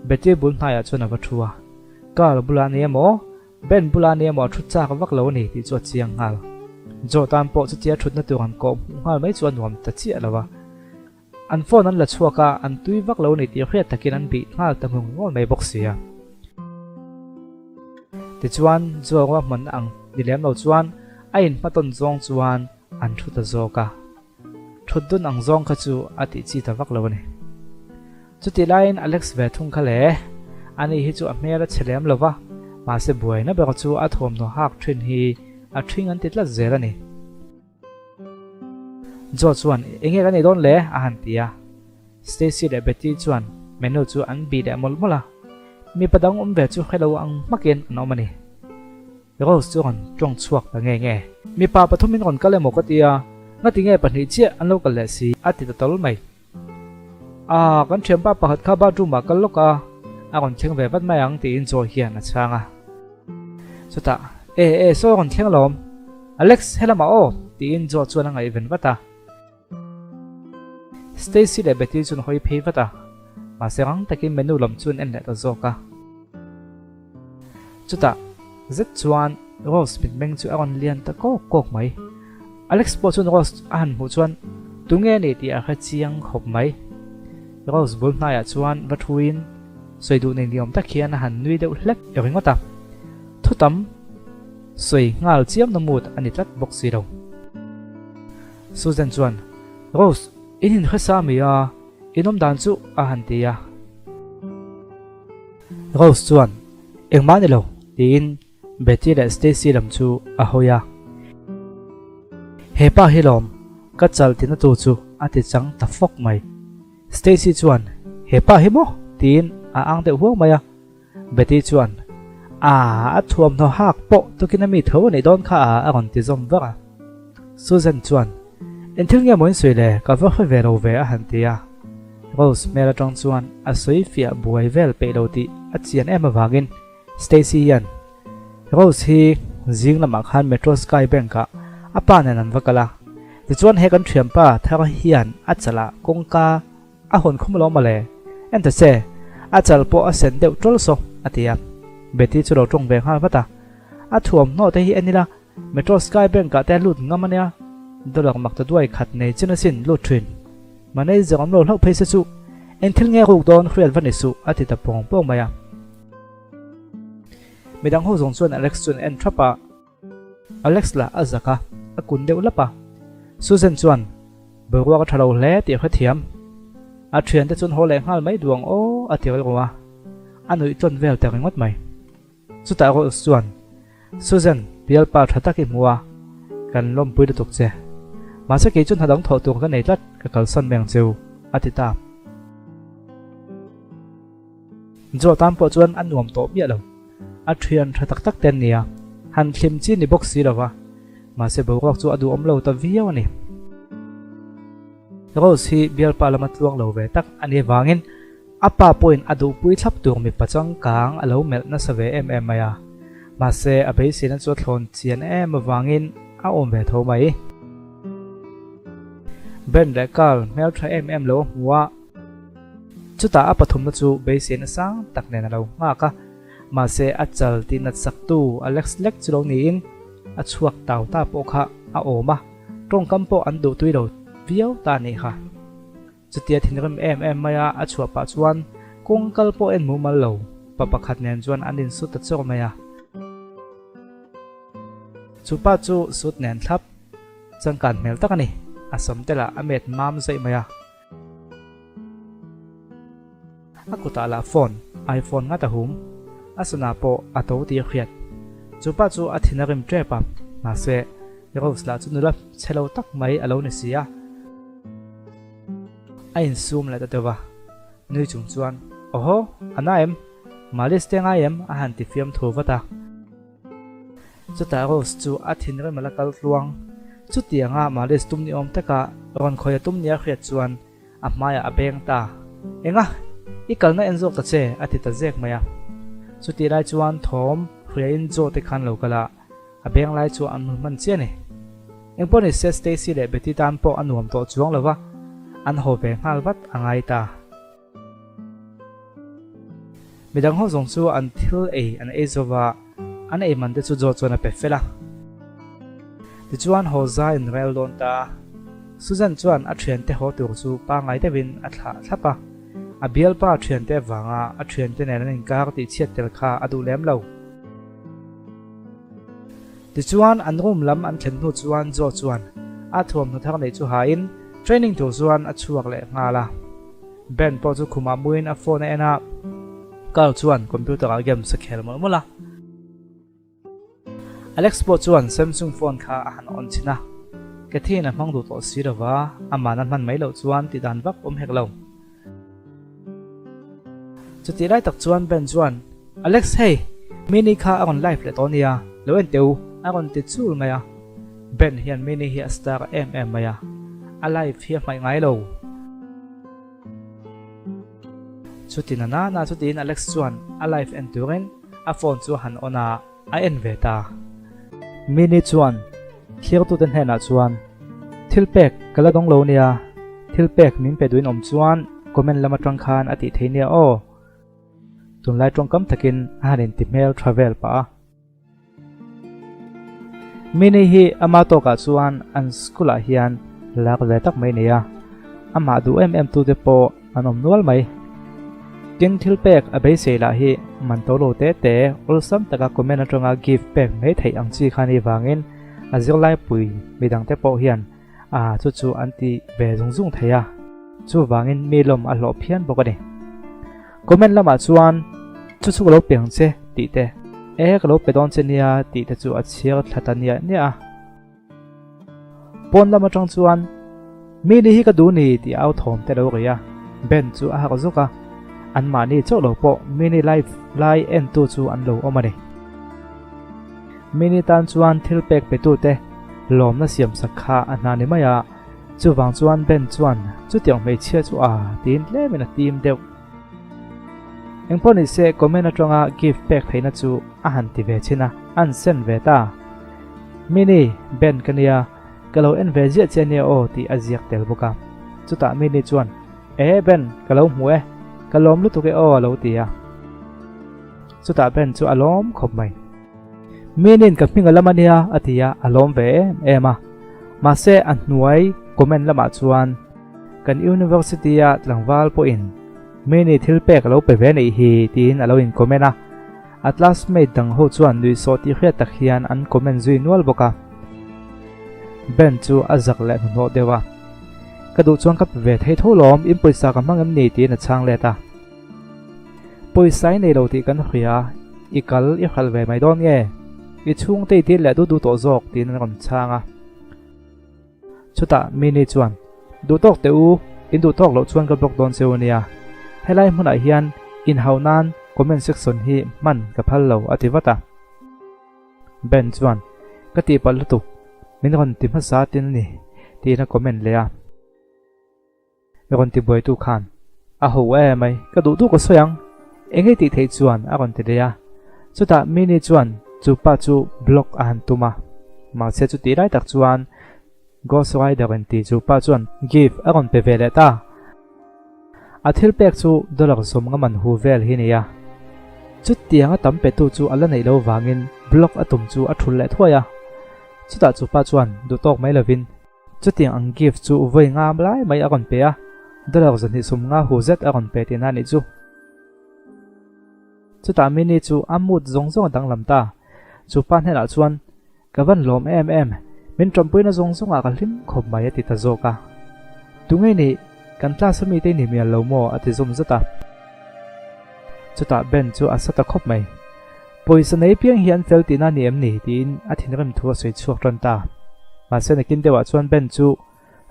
A: Betty bul hnaiah chuan a va thu a. Carl bulah a ni emaw, Ben bulah a ni emaw a thu chak vak lo a ni tih chu a chiang nghal. Joe tan pawh chutia thutna tur han kawh hmuh nghal mai chu a nuam ta chiah lo a. An phone an la chhuak a, an tui vak lo ni tih hriat takin an bih nghal ta nghung ngawl mai bawk sia. Tichuan, Joe ruahmanna ang ni lem lo chuan a inhmatawn zawng chuan an thu ta zawk a. Thut dun ang zawng kha chu a tih chi ta vak lo a ni. Chutih laiin Alex ve thung kha le, ani hi chu a hmel a chhe lem lo va, mahse buaina ber chu a thuamhnaw hak thin hi a thing an ti tlat zel a ni. Joe chuan, Enge kan ei dawn le? a han ti a. Stacy leh Betty chuan menu chu an bih leh mawlh mawlh a. Mipa dang awm ve chu hrelo ang hmakin an awm a ni. Rose chu rawn tawng chhuak ta nge nge. Mipa pathumin rawn kal emaw ka ti a, ngati nge pahnih chiah an lo kal leh si? a ti ta tawl mai. Ah, kan thianpa pakhat kha bathroom ah kal lawk a, a rawn thleng ve vat mai ang tiin Joe hian a chhang a. Chutah, E, e, saw rawn thleng alawm. Alex, helamah aw, tiin Joe chuan a ngaihven vat a. Stacy leh Betty chuan hawi phei vat a, mahse rang takin menu lam chu an en leh ta zawk a. Chutah zet chuan Rose mitmeng chu a rawn lian ta kawk kawk mai. Alex pawh chuan Rose a han hmuh chuan tunge a ni tih a hre chiang khawp mai. Rose bul hnaiah chuan va thuin sawi duh nei niawm tak hian a han nui deuh hlek ringawt a. Thu tam sawi nghal chiam na mood a ni tlat bawk si lo. Susan chuan, Rose, in inhre sa mi a, in awm dan chu a han ti a. Rose chuan, Engmah ni lo, tiin Betty leh Stacy lam chu a hawi a. He pa hi lawm, ka chal tina tu chu a ti chang ta fawk mai. Stacy chuan, He pa hi maw? tiin a ang deuh huang mai a. Betty chuan, Aa, a thuamhnaw hak pawh tukin a mi tho a nih dawn kha a, a rawn ti zawm vak a. Susan chuan, Engthil nge maw in sawi le, ka va hre ve lo ve a han ti a. Rose hmel atang chuan a sawi fiah buai vel peih lo tih a chian em avangin Stacy hian Rose hi zing lamah khan Metro Sky Bank ah a pa nen an va kal a, tichuan he kan thianpa thar hian a chalah kawngka A hawn khum lo mawle. En ta che, a chal pawh a sen deuh ṭawl saw, a ti a. Betty chu lo ṭawng ve nghal vat a. A thuamhnaw te hi en ila, Metro Sky Bank ah te a lut ngam a nia. Dollar mak ta duai khat nei chin asin lut ṭhin. Manager awm lo hlauh phei se chu, eng thil nge ruk dawn hriat va ni suh, a ti ta pawng pawng mai a. Midang ho zawng chuan Alex chuan en ṭhap a. Alex lah a zak a, a kun deuh lap a. Susan chuan, Boruak a tha lo hle tih a hrethiam. A thiante chuan haw leh nghal mai duh ang aw a ti rilru a. A nuih tawn vel ta ringawt mai. Chutah Rose chuan, Susan, bialpa tha tak i hmu a, kan lawmpui lutuk che. Mahse kei chu hna dang thawh tur ka nei tlat, ka kalsan mai ang cheu, a ti ta. Joe tan pawh chuan a nuam tawh miah lo. A thian tha tak tak te an nia, han thlim chi ni bawk si lo va. Mahse boruak chu a duhawm lo ta viau a ni. Rose hi bialpa lama tluang lo ve tak a nih vangin a pa pawhin a duhpui thlap tur mipa changkang a lo melh nasa ve em em mai a. Mahse a beiseina chu a thlawn chian em avangin a awm ve tho mai. Ben leh Carl hmeltha em em lo a hmu a, chutah a pathumna chu beiseina sang tak nen a lo nghak a. Mahse a chal tih nat saktu Alex lek chu lo niin a chhuak tau ta pawh kha a awm a, tawngkam pawh an duh tui lo viau ta a nih kha. Chutia thinrim em em maia a chhuah pah chuan kawng kal pawh en mumal lo pa pakhat nen chuan an insut ta chawk mai a. Chu pa chu sut nen thlap changkan hmel tak a ni, a sam te lah a met mam zaih mai a. A kutah lah phone, iPhone ngat a hum. A sana pawh a to tih a hriat. Chu pa chu a thin a rim tep a, mahse, Rose lah chu nula chhe lo tak mai a lo ni si a. A insum leh ta deuh a, nui chung chuan, Awhaw, a na em? Malis te ngai em? a han ti fiam thu vat a. Chutah Rose chu a thinrim a la kal tluang. Chutianga Malis tum ni awm taka rawn khawi a tum nia hriat chuan a hmaiah a beng ta. Enga? I kalna en zawk ta che, a ti ta zek mai a. Chutih lai chuan thawm hriain Joe te khan lo kal a, a beng lai chu an hmu hman chiah a ni. Engpawh ni se Stacy leh Betty tan pawh a nuam tawh chuang lo va, an haw ve nghal vat a ngai ta. Midang ho zawng chu an thil ei an ei zo va, an ei man te chu Joe chuan a pe fel a. Tichuan haw za in rel dawn ta a. Susan chuan a thiante haw tur chu pangngai deuhin a thlah thlap a. A bialpa thiante avanga a thiante nen an inkar tih chhiat tel kha a duh lem lo. Tichuan an room lam an thlen hnu chuan Joe chuan a thuamhnaw thar neih chu hain training tur chuan a chhuak leh nghal a. Ben pawh chu khumah muin a phone a en a, Carl chuan computer ah games a khel mawlh mawlh a. Alex pawh chuan Samsung phone kha a han on chhin a, Cathy-in a hmang duh tawh si lova, amah na hman mai loh chuan tih dan vak awm hek lo. Chutih lai tak chuan Ben chuan, Alex hei, Minnie kha a rawn live leh tawh nia, lo en teh u, a rawn ti chul mai a. Ben hian Minnie hi a star em em mai a, a live hi a hmaih ngai lo. Chuti na na na chutiin Alex chuan a live en turin a phone chu a han on a, a en ve ta. Minnie chuan thliartute hnenah chuan, Thil pek ka la dawng lo nia, thil pek min pe duhin awm chuan comment lam atang khan a tih thei nia aw. Tunlai tawngkam takin a han inti hmel tha vel pah a. Mini hi ama tawkah chuan an school ah hian lak ve tak mai nei a, amah duh em em tute pawh an awm nual mai. Tin thil pek a beisei lah hi man to lo te te awlsam taka comment atanga gift pek mai theih ang chi kha ni vangin a zirlai pui midang te pawh hian a chu chu an ti ve zung zung thei a, chuvangin mi lawm a hlawh phian bawk a ni. Comment lamah chuan chu chu ka lo pe ang che tih te, e ka lo pe dawn che nia tih te chu a chhiar thla ta niah niah a. Pawn lam atang chuan mi ni hi ka duh ni tih au thawm te lo ri a, Ben chu a harh zuk a, anmahni chauh lo pawh mini live lai entu chu an lo awm a ni. Mini tan chuan thil pek petute lawmna siamsak kha a hna ni mai a, chuvang chuan Ben chuan chutiang hmeichhia chu a tiin tlemin a tim deuh. Engpawh ni se comment atanga gift pek theihna chu a han ti ve chin a, an send ve ta. Mini, Ben ka nia, ka lo en ve ziah che ania aw tih a ziak tel bawk a. Chutah Mini chuan, E Ben, ka lo hmu e, ka lawm lutuk e aw a lo ti a. Chutah Ben chu a lawm khawp mai. Minin ka hming a lam a nia a ti a, a lawm ve em em a. Mahse a hnuai comment lamah chuan kan university a tlangval pawhin Mini thil pek a lo pe ve neih hi tiin a lo in comment a. A classmate dang ho chuan nuihsawh tih hriat tak hian an comment zui nual bawk a. Ben chu a zak leh hnuhnawh deuh a. Ka duh chuan ka pe ve thei tho lawm, in pawisa ka hmang em ni tiin a chhang let a. Pawisa i nei lo tih kan hria, i kal i hralh ve mai dawn nge? I chhungte i dil leh duh duh tawh zawk tiin an rawn chhang a. Chutah Mini chuan, Duh tawk teh u, in duh tawk loh chuan ka block dawn che u nia. Helai hmunah hian inhauh nan comment section hi hman ka phal lo a ti vat a. Ben chuan, Ka tihpalh lutuk. Min rawn ti hmasa tin a ni, tiin a comment leh a. Rawn ti buaitu khan, A ho e mai, ka duh duh ka sawi ang, eng nge tih theih chuan a rawn ti leh a. Chutah Mini chuan chu pa chu block a han tum a, mahse chutih lai tak chuan Ghost Rider in ti chu pa chuan gift a rawn pe ve leh ta. A thil pek chu dollar 50 man hu vel hi nia. Chutianga tam petu chu a la neih lo vangin block a tum chu a thul leh thuai a. Chutah chu pa chuan duh tawk mai lovin chutiang ang gift chu vawi ngam lai mai a rawn pe a, dollar 250 hu zet a rawn pe tihna a nih chu. Chutah Mini chu a mood zawng zawng a danglam ta. Chu pa hnenah chuan Ka van lawm em em, min tawmpuina zawng zawngah ka hlim khawp mai a ti ta zawk a. Tunge nih, kan class ami te ni mial lo maw a ti zawm zat a. Chutah Ben chu a sa ta khawp mai. Pawisa nei piang hi an fel tihna ni em ni tiin a thinrim thu a sawi chhuak tan ta. Mahse nakin deuhah chuan Ben chu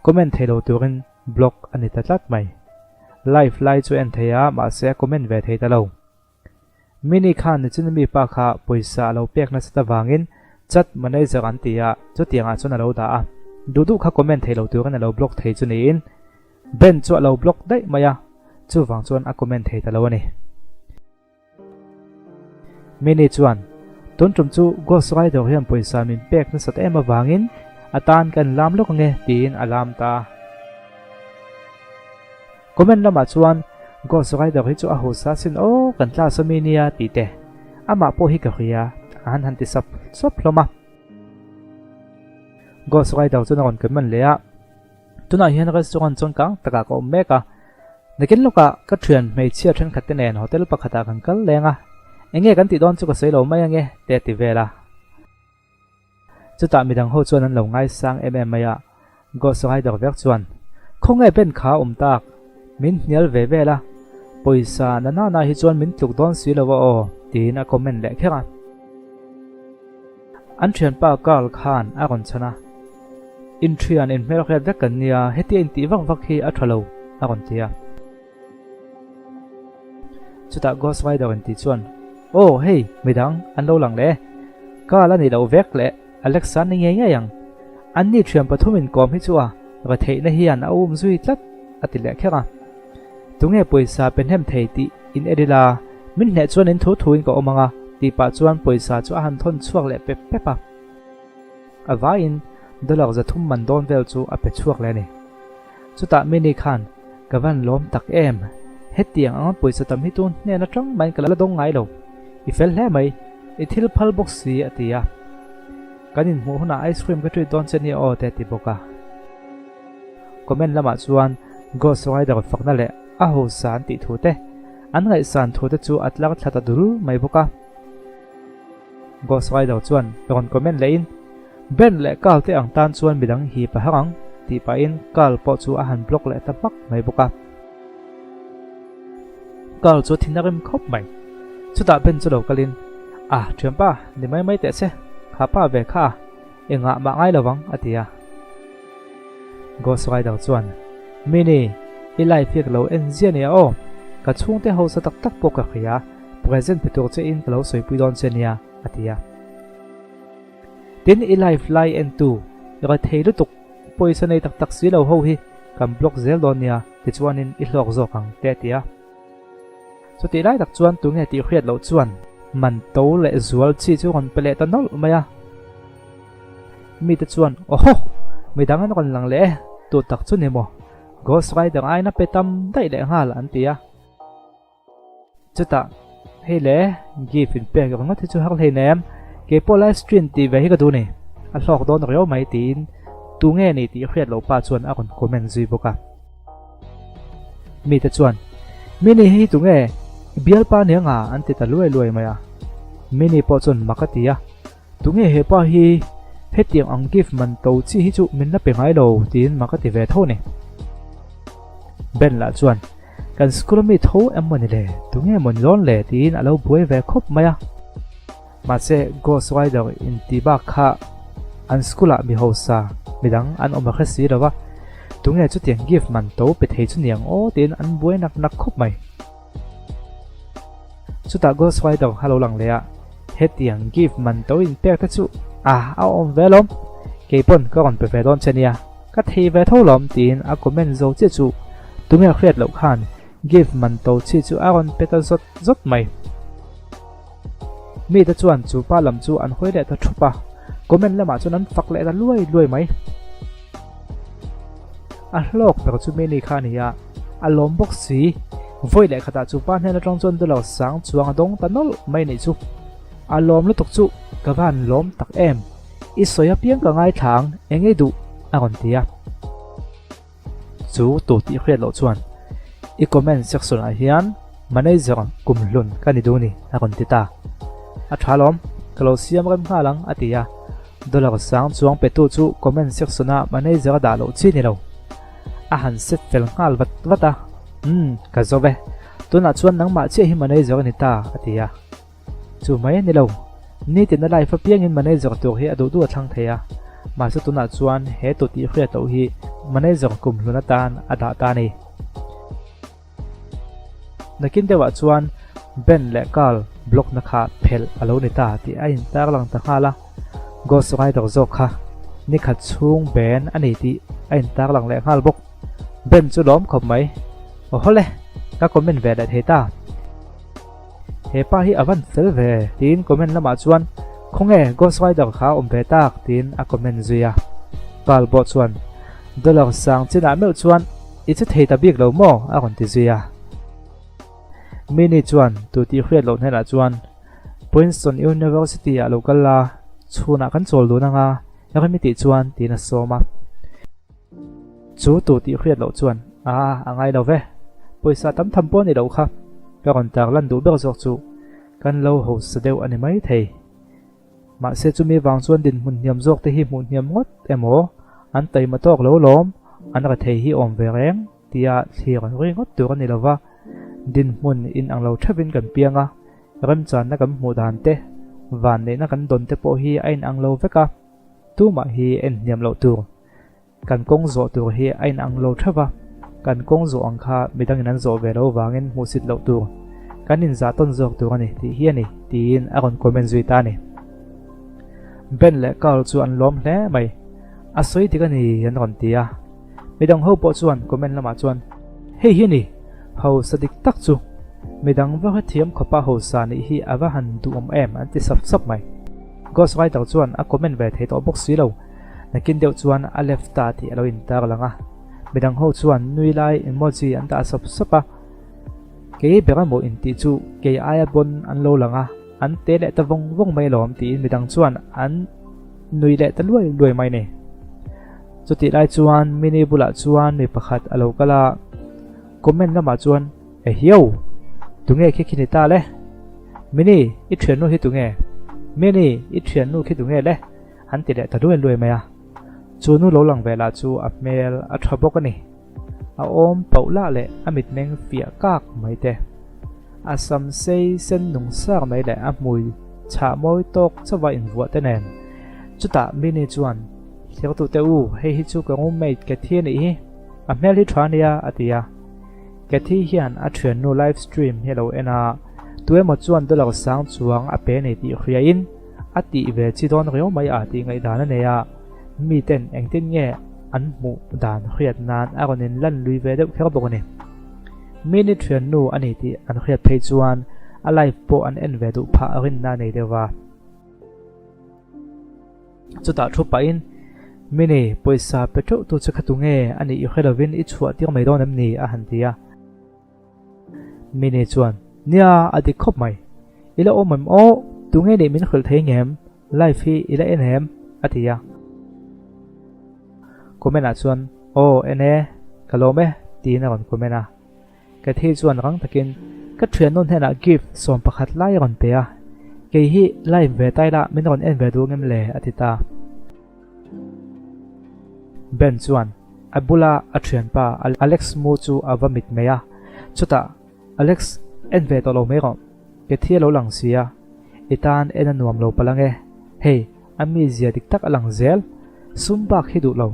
A: comment thei lo turin block a ni ta tlat mai. Live lai chu en thei a mahse a comment ve thei ta lo. Mini khan nichin mi pa kha pawisa a lo pek nasat avangin chat manager an ti a, chutiangah chuan a lo dah a. Duh duh kha comment thei lo turin a lo block thei chu niin Ben chu a lo block daih mai a, chuvang chuan a comment thei ta lo a ni. Mini chuan, Tun tum chu Ghost Rider hian pawisa min pek nasat em avangin a tan kan lam lawk ange tiin a lam ta a. Comment lamah chuan Ghost Rider hi chu a hausa sin aw kan class ami nia tih te amah pawh hi ka hria a han han ti sap sap hlawm a. Ghost Rider chuan a rawn comment leh a, Tunah hian restaurant chuan kang takah ka awm mek a, nakin lawkah ka thian hmeichhia thenkhat te nen hotel pakhatah kan kal leng a, enge kan tih dawn chu ka sawi lo mai ange te a ti vel a. Chutah midang ho chuan an lo ngaisang em em mai a, Ghost Rider vek chuan, Khawnge Ben kha awm tak? Min hnial ve vel a, pawisa na na na hi chuan min tluk dawn si lo a aw, tiin a comment leh kher a. An thianpa Carl khan a rawn chhan a, Inthian inhmelhriat vek kan nia, hetia intih vak vak hi a tha lo, a rawn ti a. Chutah Ghost Rider in tih chuan, Aw hei, midang an lo lang leh e. Carl a nih loh vek leh Alexa ni ngei ngei ang. An ni thian pathum inkawm hi chu a retheihna hian a um zui tlat, a ti leh kher a. Tunge pawisa pe hnem thei tih in en ila, min hneh chuan in thu thuin ka awm ang a, tih pah chuan pawisa chu a han thawn chhuak leh pep pep a. A vaiin dollar 300 man dawn vel chu a pe chhuak leh a ni. Chutah Minnie khan, Ka van lawm tak em? Hetiang anga pawisa tam hi tun hnen atang maiin ka la dawng ngai lo. I fel hle mai. I thil phal bawk si, a ti a. Kan inhmuh hunah ice cream ka treat dawn che nia aw te a ti bawk a. Comment lamah chuan Ghost Rider fakna leh a hausa an tih thu te, an ngaihsan thu te chu a tlar thla ta dul mai bawk a. Ghost Rider chuan rawn comment lehin, Ben leh Carl te ang tan chuan midang hip a har ang, tih pahin Carl pawh chu a han block leh ta hmak mai bawk a. Carl chu thin a rim khawp mai. Chutah Ben chu lo kalin, Ah, thianpa, ni mai mai teh che, kha pa ve kha a, engah mah ngai lo vang, a ti a. Ghost Rider chuan, Mini, i life hi ka lo en zia nia aw, ka chhungte hausa tak tak pawh ka hria, present pe tur che in ka lo sawipui dawn che nia, a ti a. Tin, i live lai entu i rawn thei lutuk, pawisa nei tak tak si lo ho hi kan block zel dawn nia, tichuanin i hlawk zawk ang te a ti a. Chutih lai tak chuan tunge tih hriat loh chuan man to leh zual chi chu rawn pe leh ta nawlh mai a. Mite chuan, Awhaw! Midang an rawn lang leh e, tu tak chu ni maw? Ghost Rider aina pe tam daih leh nghal an ti a. Chutah, hei le, gift in pek ringawt hi chu har hleinem, keipawh live stream tih ve hi ka duh ni, a hlawk dawn riau mai tiin tu nge ni tih hriat loh pa chuan a rawn comment zui bawk a. Mite chuan, Mini hei hi tu nge, i bialpa nia nga an ti ta luai luai mai a. Mini pawh chuan mak a ti a, Tu nge he pa hi, hetiang ang gift man to chi hi chu min la pe ngai lo tiin mak a ti ve tho ni. Ben lah chuan, Kan school ami tho em maw ni le, tunge maw ni dawn le tiin a lo buai ve khawp mai a. Mahse Ghost Rider in tih bak kha an school ah mi hausa midang an awm a hre si lo va, tunge chutiang gift man to pe thei chu niang aw tiin an buai nak nak khawp mai. Chutah Ghost Rider kha lo lang leh a, hetiang gift man to in pek te chu a a awm ve alawm. Keipawn ka rawn pe ve dawn che nia, ka thei ve tho lawm tiin a comment zo chiah chu tunge hriat loh khan gift man to chi chu a rawn pe ta zawt zawt mai. Mite chuan chu pa lam chu an hawi leh ta thup a, comment lamah chuan an fak leh ta luai luai mai. A hlawk ber chu Mini kha a ni a, a lawm bawk si. Vawi leh khatah chu pa hnen atang chuan dollar sang chuang a dawng ta nawlh mai nih chu. A lawm lutuk chu ka van lawm tak em. I sawi apiang ka ngaithla ang, eng ei duh? a rawn ti a. Chu tu tih hriat loh chuan i comment section ah hian manager kum hlun ka ni duh ni a rawn ti ta. A tha lawm, ka lo siam rem nghal ang a ti a. Dollar sang chuang petu chu comment section ah manager a dah loh chi ni lo. A han set fel nghal vat vat a, Umm, ka zo ve. Tunah chuan nangmah chiah hi manager a ni ta a ti a. Chu mai a ni lo. Nitin a life apiangin manager tur hi a duh duh a thlang thei a, mahse tunah chuan he tu tih hriat loh hi manager kum hlun atan a dah ta a ni. Nakin deuhah chuan Ben leh Carl block na kha phelh a lo ni ta tih a intarlang ta nghal a, Ghost Rider zawk kha nikhat chhung Ben a ni tih a intarlang leh nghal bawk. Ben chu lawm khawp mai. Aw hawle, ka comment ve leh thei ta. He pa hi a van fel ve tiin comment lamah chuan khawnge Ghost Rider kha a awm ve tak tiin a comment zui a. Carl pawh chuan dollar sang chinah meuh chuan i che thei ta bik lo maw a rawn ti zui a. Minnie chuan tu tih hriat loh hnenah chuan Princeton University ah lo kal la, chhunah kan chawl dun anga rem i tih chuan tiin a sawm a. Chu tu tih hriat loh chuan, A, a ngai lo ve. Pawisa tam tham pawh a ni loh kha. Ka rawn tar lan duh ber zawk chu kan lo hausa deuh a ni mai thei. Mahse chumi vang chuan dinhmun hniam zawk te hi hmuh hniam ngawt emaw an taima tawk lo lawm, an rethei hi awm ve reng tia thlir an ri ngawt tur a ni lova. Dinhmun inang lo theuhin kan piang a, remchanna kan hmuh dan te, vanneihna kan dawn te pawh hi a inang lo vek a, tumah hi en hniam loh tur. Kan kawng zawh tur hi a inang lo theuh va, kan kawng zawh ang kha midangin an zawh ve lo vangin hmuhsit loh tur, kan inzah tawn zawk tur a ni tih hi a ni, tiin a rawn comment zui ta a ni. Ben leh Carl chu an lawm hle mai, a sawi dik a ni an rawn ti a. Midang ho pawh chuan comment lamah chuan, Hei hi a ni, hausa dik tak chu, midang va hrethiam khawpa hausa nih hi a va han duhawm em an ti sap sap mai. Ghost writer chuan a comment ve thei tawh bawk si lo. Nakin deuh chuan a left ta tih a lo intar lang a, midang ho chuan nui lai emoji an dah sawp sawp a, kei ber emaw intih chu kei aia bawn an lo lang a, an te leh ta vawng vawng mai alawm tiin midang chuan an nui leh ta luai luai mai ni. Chutih lai chuan mini bulah chuan mi pakhat a lo kal a, comment lamah chuan Ehiau! Tunge khi khi ni ta le? Mini, i thiannu hi tunge? Mini, i thiannu khi tunge le? An ti leh ta luai luai mai a. Chu nu lo lang ve lah chu a hmel a tha bawk a ni. A awm pauh lah leh a mitmeng fiah kak mai te. A sam sei sen nung sar mai leh a hmui chhah mawi tawk chauha invuah te nen. Chutah Mini chuan, Thirtu te u, hei hi chu ka roommate Cathy a nih hi. A hmel hi tha ania, a ti a. Cathy hian a thiannu live stream hi a lo en a, tuemaw chuan dollar sang chuang a pe nei tih hriain, A tih ve chi dawn riau mai a tih ngaihdan a nei a, miten engtin nge an hmuh dan hriat nan a rawn in lan lui ve deuh kher bawk a ni. Mini thiannu a ni tih an hriat phei chuan a live pawh an en ve duh phah rinna a nei deuh va. Chutah thu pahin, Mini, pawisa pe teuh tu che kha tunge a nih i hre lovin i chhuah tir mai dawn em ni? a han ti a. Mini chuan, Nia, a dik khawp mai. I la awm em aw? Tunge nih min hrilh thei ngem? Live hi i la en em? a ti a. Comment ah chuan, Aw, en e, ka lawm e, tiin a rawn comment a. Cathy chuan rang takin, Ka thiannu hnenah gift 11 lai a rawn pe a, kei hi live ve ta ila min rawn en ve duh ngem le? a ti ta. Ben chuan a bula a thianpa Alex mu chu a va mit mai a, chutah, Alex, en ve tawh lo mai rawh, Cathy a lo lang si a, i tan en a nuam lo palh ange, hei, a mizia dik tak a lang zel, sum bak hi duh lo,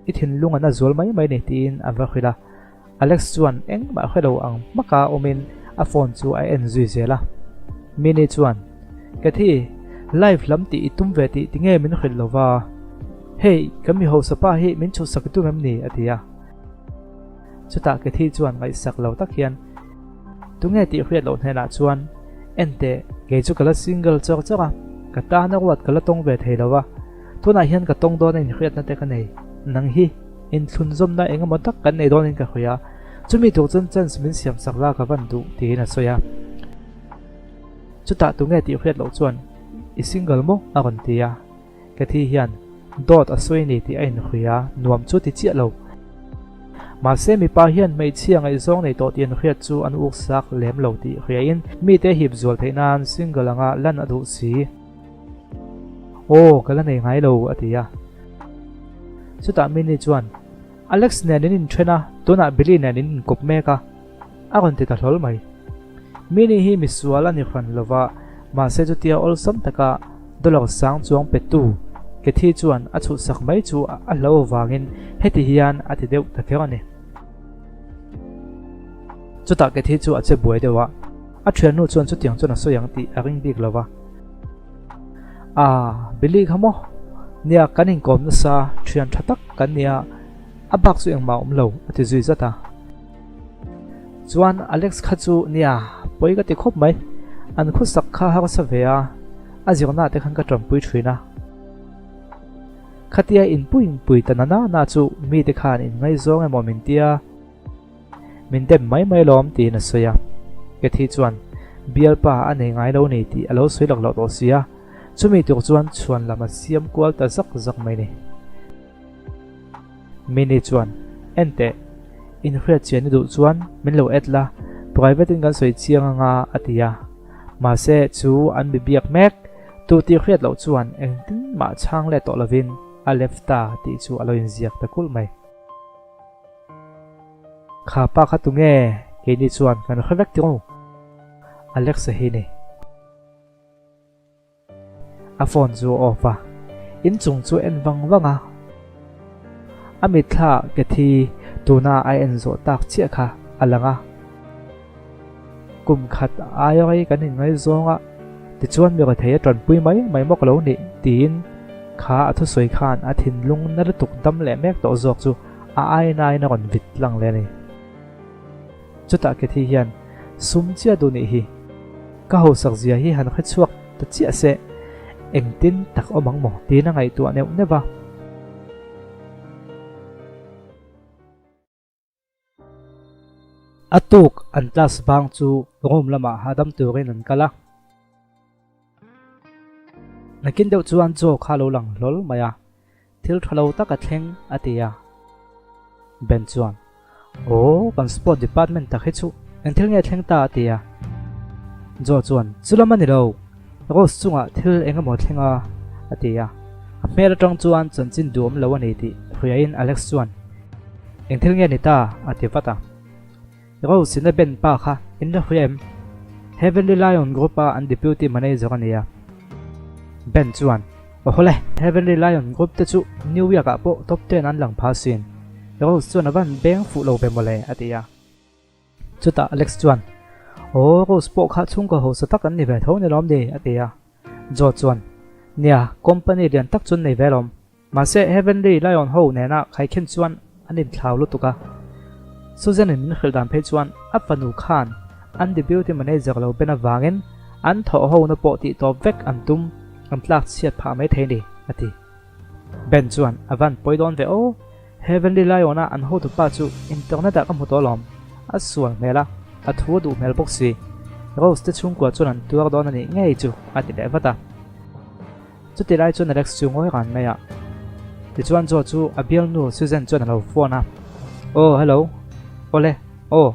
A: i thinlung an a zual mai mai ni tiin a va hrilh a, Alex chuan engmah hre lo ang hmaka awmin a phone chu a en zui zel a. Minnie chuan, Cathy, Live lam tih i tum ve tih tinge min hrilh lo va? Hei, kan mi hausa pa hi min chhuhsak i tum em ni? a ti a. Chutah Cathy chuan ngaihsak lo tak hian, Tunge tih hriat loh hnenah chuan, Enteh, kei chu ka la single chawk chawk a, ka tana ruat ka la tawng ve thei lo va, tunah hian ka tawng dawn a inhriatna te ka nei. Nang hi, inthlunzawmna eng emaw tak kan nei dawnin ka hria, chumi tur chuan chance min siamsak la ka van duh, tiin a sawi a. Chutah tunge tih hriat loh chuan, I single maw? a rawn ti a. Cathy hian dawt a sawi ni tih a inhria a, nuam chu ti chiah lo. Mahse mipa hian hmeichhia ngaihzawng nei tawh tih an hriat chu an uksak lem lo tih hriain mite hip zual theih nan single anga lan a duh si. Aw, ka la nei ngai lo, a ti a. Chutah Minnie chuan, Alex nen in inthen a, tunah Billy nen in inkawp mek a, a rawn ti ta hlawl mai. Minnie hi misual a ni hran lo va, mahse chutia awlsam taka dollar sang chuang petu Cathy chuan a chhuhsak mai chu a hlo avangin heti hian a ti deuh ta kher a ni. Chutah Cathy chu a che buai deuh a, a thiannu chuan chutiang chuan a sawi ang tih a ring bik lo va. Ah, Billy kha maw? Nia, kan inkawm nasa, thian tha tak kan nia, a bak chu engmah a awm lo, a ti zui zat a. Chuan Alex kha chu nia, pawi ka ti khawp mai. An khusak kha harsa ve a, a zirna te khan ka tanpui thin a. Khatia inpui inpui ta na na na chu mite khan inngaizawng emaw min tia. Min dem mai mai lawm tiin a sawi a. Cathy chuan bialpa a nei ngai lo ni tih a lo sawi lak loh tawh si a, chumi tur chuan chhuan lam a siam kual ta zak zak mai ni. Minnie chuan, Enteh, inhriat chian i duh chuan min lo add la, private in kan sawi chiang anga a ti a. Mahse chu an mi biak mek, tu tih hriat loh chuan engtin mah chhang let tawh lovin a left ta tih chu a lo inziak ta kulh mai. Kha pa kha tunge? Keini chuan kan hre vek tirh u. Alex-a hi ni. A phone chu a off a, inchung chu a en vang vang a. A mitthla Cathy tuna a en zawh tak chiah kha a lang a. Kum khat aia rei kan inngaizawng a, tichuan mi rethei a tanpui mai mai maw ka lo nih tiin kha a thusawi khan a thinlung na lutuk dam leh mek tawh zawk chu a ainain a rawn vit lang leh a ni. Chutah Cathy hian sum chiah duh nih hi ka hausak zia hi han hre chhuak ta chiah se, engtin tak awm ang maw tiin a ngaihtuah neuh neuh va. A tuk an class bang chu room lamah hahdam turin an kal a. Nakin deuh chuan Joe kha a lo lang hlawl mai a, Thil tha lo tak a thleng a ti a. Ben chuan, Aw, kan sport department tak hi chu eng thil nge thleng ta a ti a. Joe chuan, Chu lam a ni lo, Rose chungah thil eng emaw thleng a a ti a. A hmel atang chuan chanchin duhawm lo a ni tih hriain Alex chuan, Eng thil nge ni ta? a ti vat a. Rose in a ben pa kha in la hria em? Heavenly Lion Group a an deputy manager a nia. Ben chuan, Awhawle, Heavenly Lion Group te chu New York ah pawh top ten an lang pha sin. Rose chuan a van beng fuh lo ve mawle, a ti a. Chutah Alex chuan, Aw, Rose pawh kha chhungkaw hausa tak an ni ve tho ni lawm ni, a ti a. Joe chuan, Nia, company lian tak chu an nei ve lawm. Mahse, Heavenly Lion ho nena khaikhin chuan an inthlau lutuk a. Susan-in min hrilh dan phei chuan a fanu khan an deputy manager lo ben avangin an thawh hona pawh tih tawp vek an tum, an tlak chhiat phah mai thei ni, a ti. Ben chuan a van pawi dawn ve aw, Heavenly Lion-a an hotupa chu internet-ah ka hmu tawh alawm, a sual hmel a, a thu a duh hmel bawk si. Rose te chhungkua chuan an tuar dawn a nih ngei chu, a ti leh vat a. Chuti lai chuan Alex chu ngawi ran mai a. Tichuan Joe chu a bialnu Susan chuan a lo phone a. Aw, hello. Awle, aw,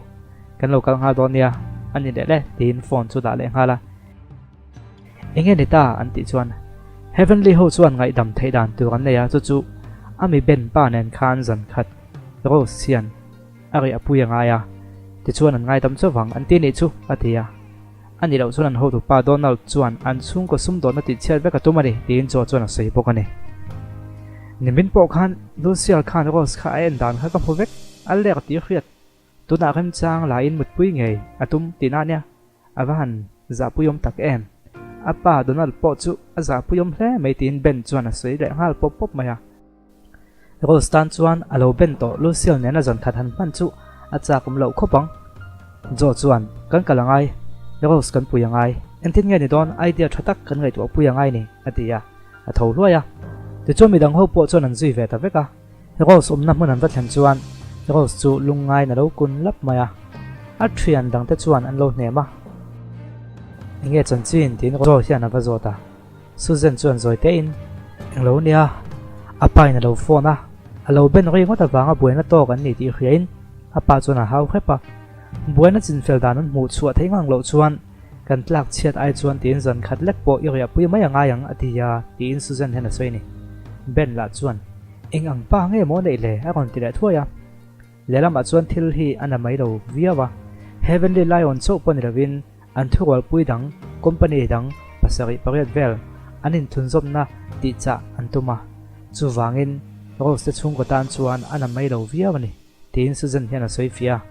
A: kan lo kal nghal dawn nia, a ni leh le, tiin phone chu dah leh nghal a. Enge ni ta? an tih chuan Heavenly ho chuan ngaihdam theih dan tur an nei a, chu chu a mi Ben pa nen khan zan khat Rose hian a rih a pui a ngai a, tichuan an ngaidam chauh vang an ti nih chu, a ti a. A nih loh chuan an hotupa Donald chuan an chhungkaw sumdawnna tihchhiat vek a tum a ni, tiin Joe chuan a sawi bawk a ni. Nimin pawh khan Lucial khan Rose kha a en dan kha ka hmu vek, a lek tih hriat. Tunah remchang laiin mutpui ngei a tum tihna ania, a va han zahpuiawm tak em? A pa Donald pawh chu a zahpuiawm hle mai tiin Ben chuan a sawi leh nghal pawp pawp mai a. Rose tan chuan a lo ben tawh Lucille nena zan khat han hman chu a chak awm loh khawp ang. Joe chuan, Kan kal a ngai, Rose kan pui a ngai, engtin nge ni dawn idea tha tak kan ngaihtuah pui a ngai ni, a ti a, a tho hluai a. Tichuan midang ho pawh chuan an zui ve ta vek a. Rose awmna hmun an va thlen chuan Rose chu lungngaiin a lo kun lap mai a, a thian dangte chuan an lo hnem a. Enge chanchin? tiin Rose hian a va zawt a. Susan chuan zawi tein, Englo nia, a pa in a lo phone a, a lo ben ri ngawt avanga buaina tawk an ni tih hriain a pa chuan a hau hrep a. Buaina chinfel dan an hmuh chhuah theih ngang loh chuan kan tlak chhiat ai chuan tiin zan khat lek pawh i riahpui mai a ngai ang a ti a tiin Susan hian a sawi a ni. Ben lah chuan, Eng ang pa nge maw neih le? a rawn ti leh thuai a. Lehlamah chuan thil hi a na mai lo viau a, Heavenly Lion chauh pawh ni lovin an thurualpui dang company dang pasarih pariat vel an inthunzawmna tih chah an tum a, chuvangin Rose te chhungkaw tan chuan a na mai lo viau a ni, tiin Susan hian a sawi fiah a.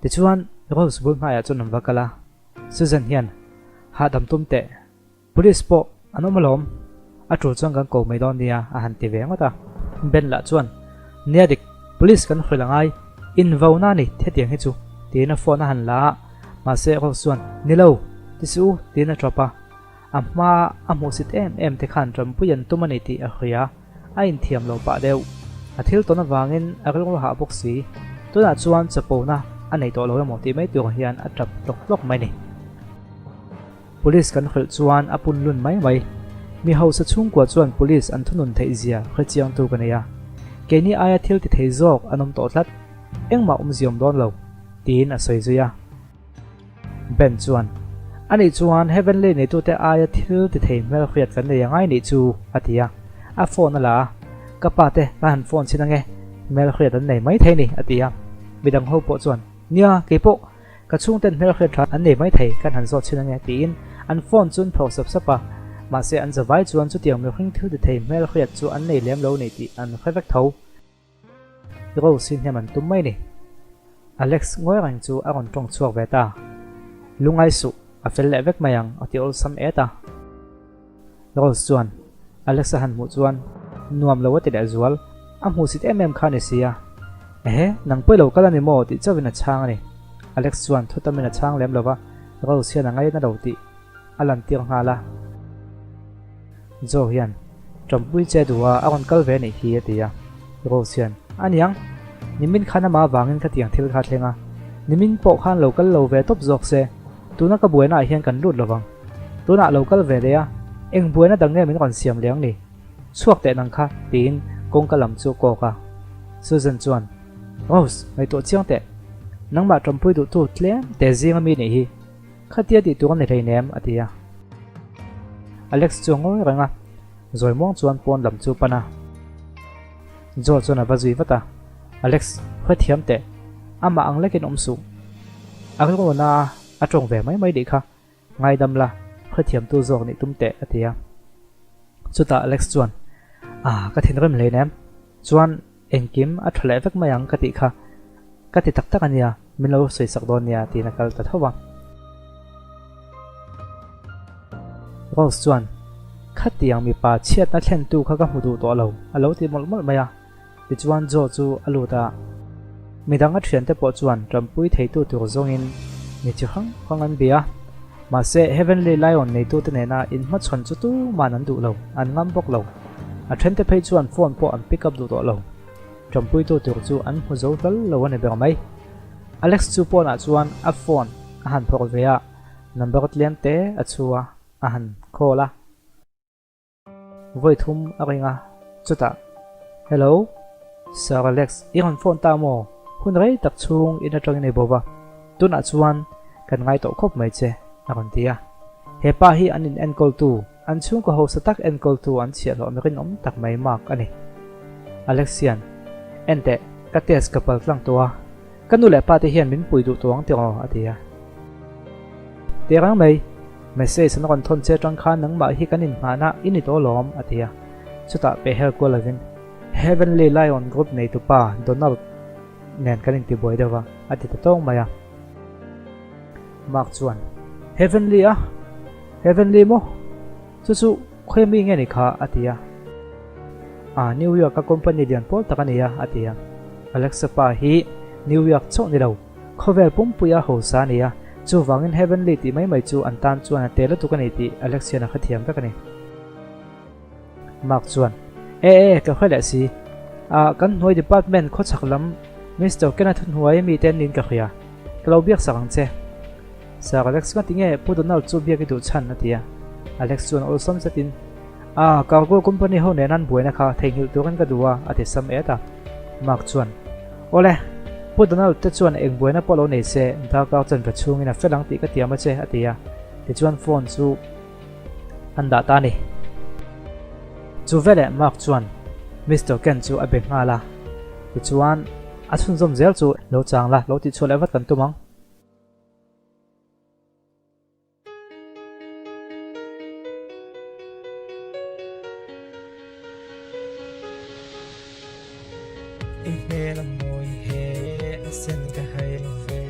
A: Tichuan Rose bul hnaiah chuan an va kal a, Susan hian, Hahdam tum teh. Police pawh an awm alawm, a tul chuan kan ko mai dawn nia a han ti ve ngawt a. Ben lah chuan, Nia dik, police kan hrilh angai, invo na ni hetiang hi chu, tiin a phone a han la a, mahse Rose chuan, Ni lo, ti suh u, tiin a tawp a. A hma a hmuhsit em em te khan ṭampui an tum a ni tih a hria, a inthiam lo pah deuh. A thil tawn avangin a rilru hah bawk si, tunah chuan chapona a nei tawh lo emaw tih mai tur hian a tap tlawk tlawk mai ni. Police kan hrilh chuan a pun lun mai mai. Mi hausa chhungkua chuan police an thunun theih zia hre chiangtu ka nei a. Keini aia thil ti thei zawk an awm tawh tlat. Engmah awmziawm dawn lo, tiin a sawi zui a. Ben chuan, Anih chuan Heavenly neitute aia thil ti thei hmel hriat kan nei angai nih chu, a ti a. A phone a la a, Ka pa te ka han phone chhin ange, hmel hriat an nei mai thei ni, a ti a. Midang ho pawh chuan, Nia, keipawh. Ka chhungten hmelhriat tha an nei maithei kan han zawt chhin ange tiin an phone chu an phawk sap sap a, mahse an zavai chuan chutiang mihring thil ti thei hmelhriat chu an nei lem lo ni tih an hre vek tho. Rose hi hnem an tum mai ni. Alex ngawi reng chu a rawn tawng chhuak ve ta. Lungai suh, a fel leh vek mai ang a ti awlsam et a. Rose chuan Alex a han hmuh chuan nuam lo a ti leh zual, a hmuhsit em em kha a ni si a. Ehe, nang pawih lo kal a ni maw tih chauhin a chhang a ni. Alex chuan thu tamin a chhang lem lo va, Rose hian a ngaina lo tih a lantir nghal a. Joe hian, Tawmpui che duh a, a rawn kal ve anih hi a ti a. Rose hian, A niang, nimin khan amah avangin khatiang thil kha a thleng a, nimin pawh khan lo kal lo ve tawp zawk se, tuna ka buainaah hian kan lut lovang. Tunah lo kal ve leh a, eng buaina dang nge min rawn siam leh ang ni? Chhuak teh nang kha, tiin kawngka lam chu a kawk a. Susan chuan, Rose, ngaihtuah chiang teh. Nangmah ṭawmpui duhtu tlem te zinga mi nih hi. Khatia tih tur a ni hleinem, a ti a. Alex chu a ngawi reng a, zawi muang chuan pawn lam chu pan a. Joe chuan a va zui vat a, Alex, hrethiam teh. Amah ang lekin awm suh. A rilru na a, a ṭawng ve mai mai dih kha. Ngaidam la, hrethiamtu zawk nih tum teh, a ti a. Chutah Alex chuan, Ah, ka thinrim hleinem. Chuan, engkim a tha leh vek mai ang ka tih kha. Ka ti tak tak a nia, min lo sawisak dawn nia, tiin a kal ta tho a. Rose chuan, Khatiang mipa chhiatna thlentu kha ka hmu duh tawh lo, a lo ti mawlh mawlh mai a. Tichuan Joe chu a lut a, midang a thiante pawh chuan tanpui theitu tur zawngin mi chi hrang hrang an bia. Mahse Heavenly Lion neitute nena inhmachhawn chu tuman an duh lo, an ngam bawk lo. A thente phei chuan phone pawh an pick up duh tawh lo. Tanpuitu tur chu an hmu zo hlal lo a ni ber mai. Alex chu pawnah chuan a phone a han phawrh ve a, number tlem te a chhu a, a han call a. Vawi thum a ring a, chutah, Hello, Sir Alex, i rawn phone ta maw? Hun rei tak chhung in atangin i bo va, tunah chuan kan ngai tawh khawp mai che, a rawn ti a. He pa hi an in enkawltu, an chhungkaw hausa tak enkawltu an chhiahhlawh mi rinawm tak mai Mark a ni. Alex hian, Enteh, ka test ka pal tlang tawh a, ka nu leh pa te hian min pui duh tawh ang tiraw? a ti a. Tirang mai, message an rawn thawn che atang khan nangmah hi kan inhmahna i ni tawh lawm, a ti a. Chutah pehhel kual lovin, Heavenly Lion Group neitupa Donald nen kan intibuai deuh va, a ti ta tawng mai a. Mark chuan, Heavenly a? Heavenly maw? Chu chu khawi mi nge ni kha? a ti a. Ah, New York a company lian pawl tak a ni a, a ti a. Alexa pa hi New York chauh ni lo, khawvel pumpuia hausa a ni a, chuvangin Heavenly tih mai mai chu an tan chuan a te lutuk a ni tih Alex hian a hrethiam vek a ni. Mark chuan, E e, ka hre leh si. Ah, kan hnuai department khawchhak lam Mister Ken-a thuhnuai mite an niin ka hria. Ka lo biak sak ang che. Sir Alex nga tinge Pu Donald chu biak i duh chhan? a ti a. Alex chuan awlsam zetin, Ah, cargo company ho nen an buaina kha theihnghilh turin ka duh a, a ti sam et a. Mark chuan, Awle, Pu Donald te chuan eng buaina pawh lo nei se, darkar chanve chhungin a fel ang tih ka tiam a che, a ti a. Tichuan phone chu an dah ta a ni. Chu veleh Mark chuan Mister Ken chu a be nghal a, tichuan a chhunzawm zel chu lo chang la, lo tihchhuah leh vat kan tum ang.
B: I hmel a mawi he a sen ka hai lo ve,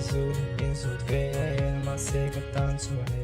B: zun in zut vel mahse ka tan chuan e.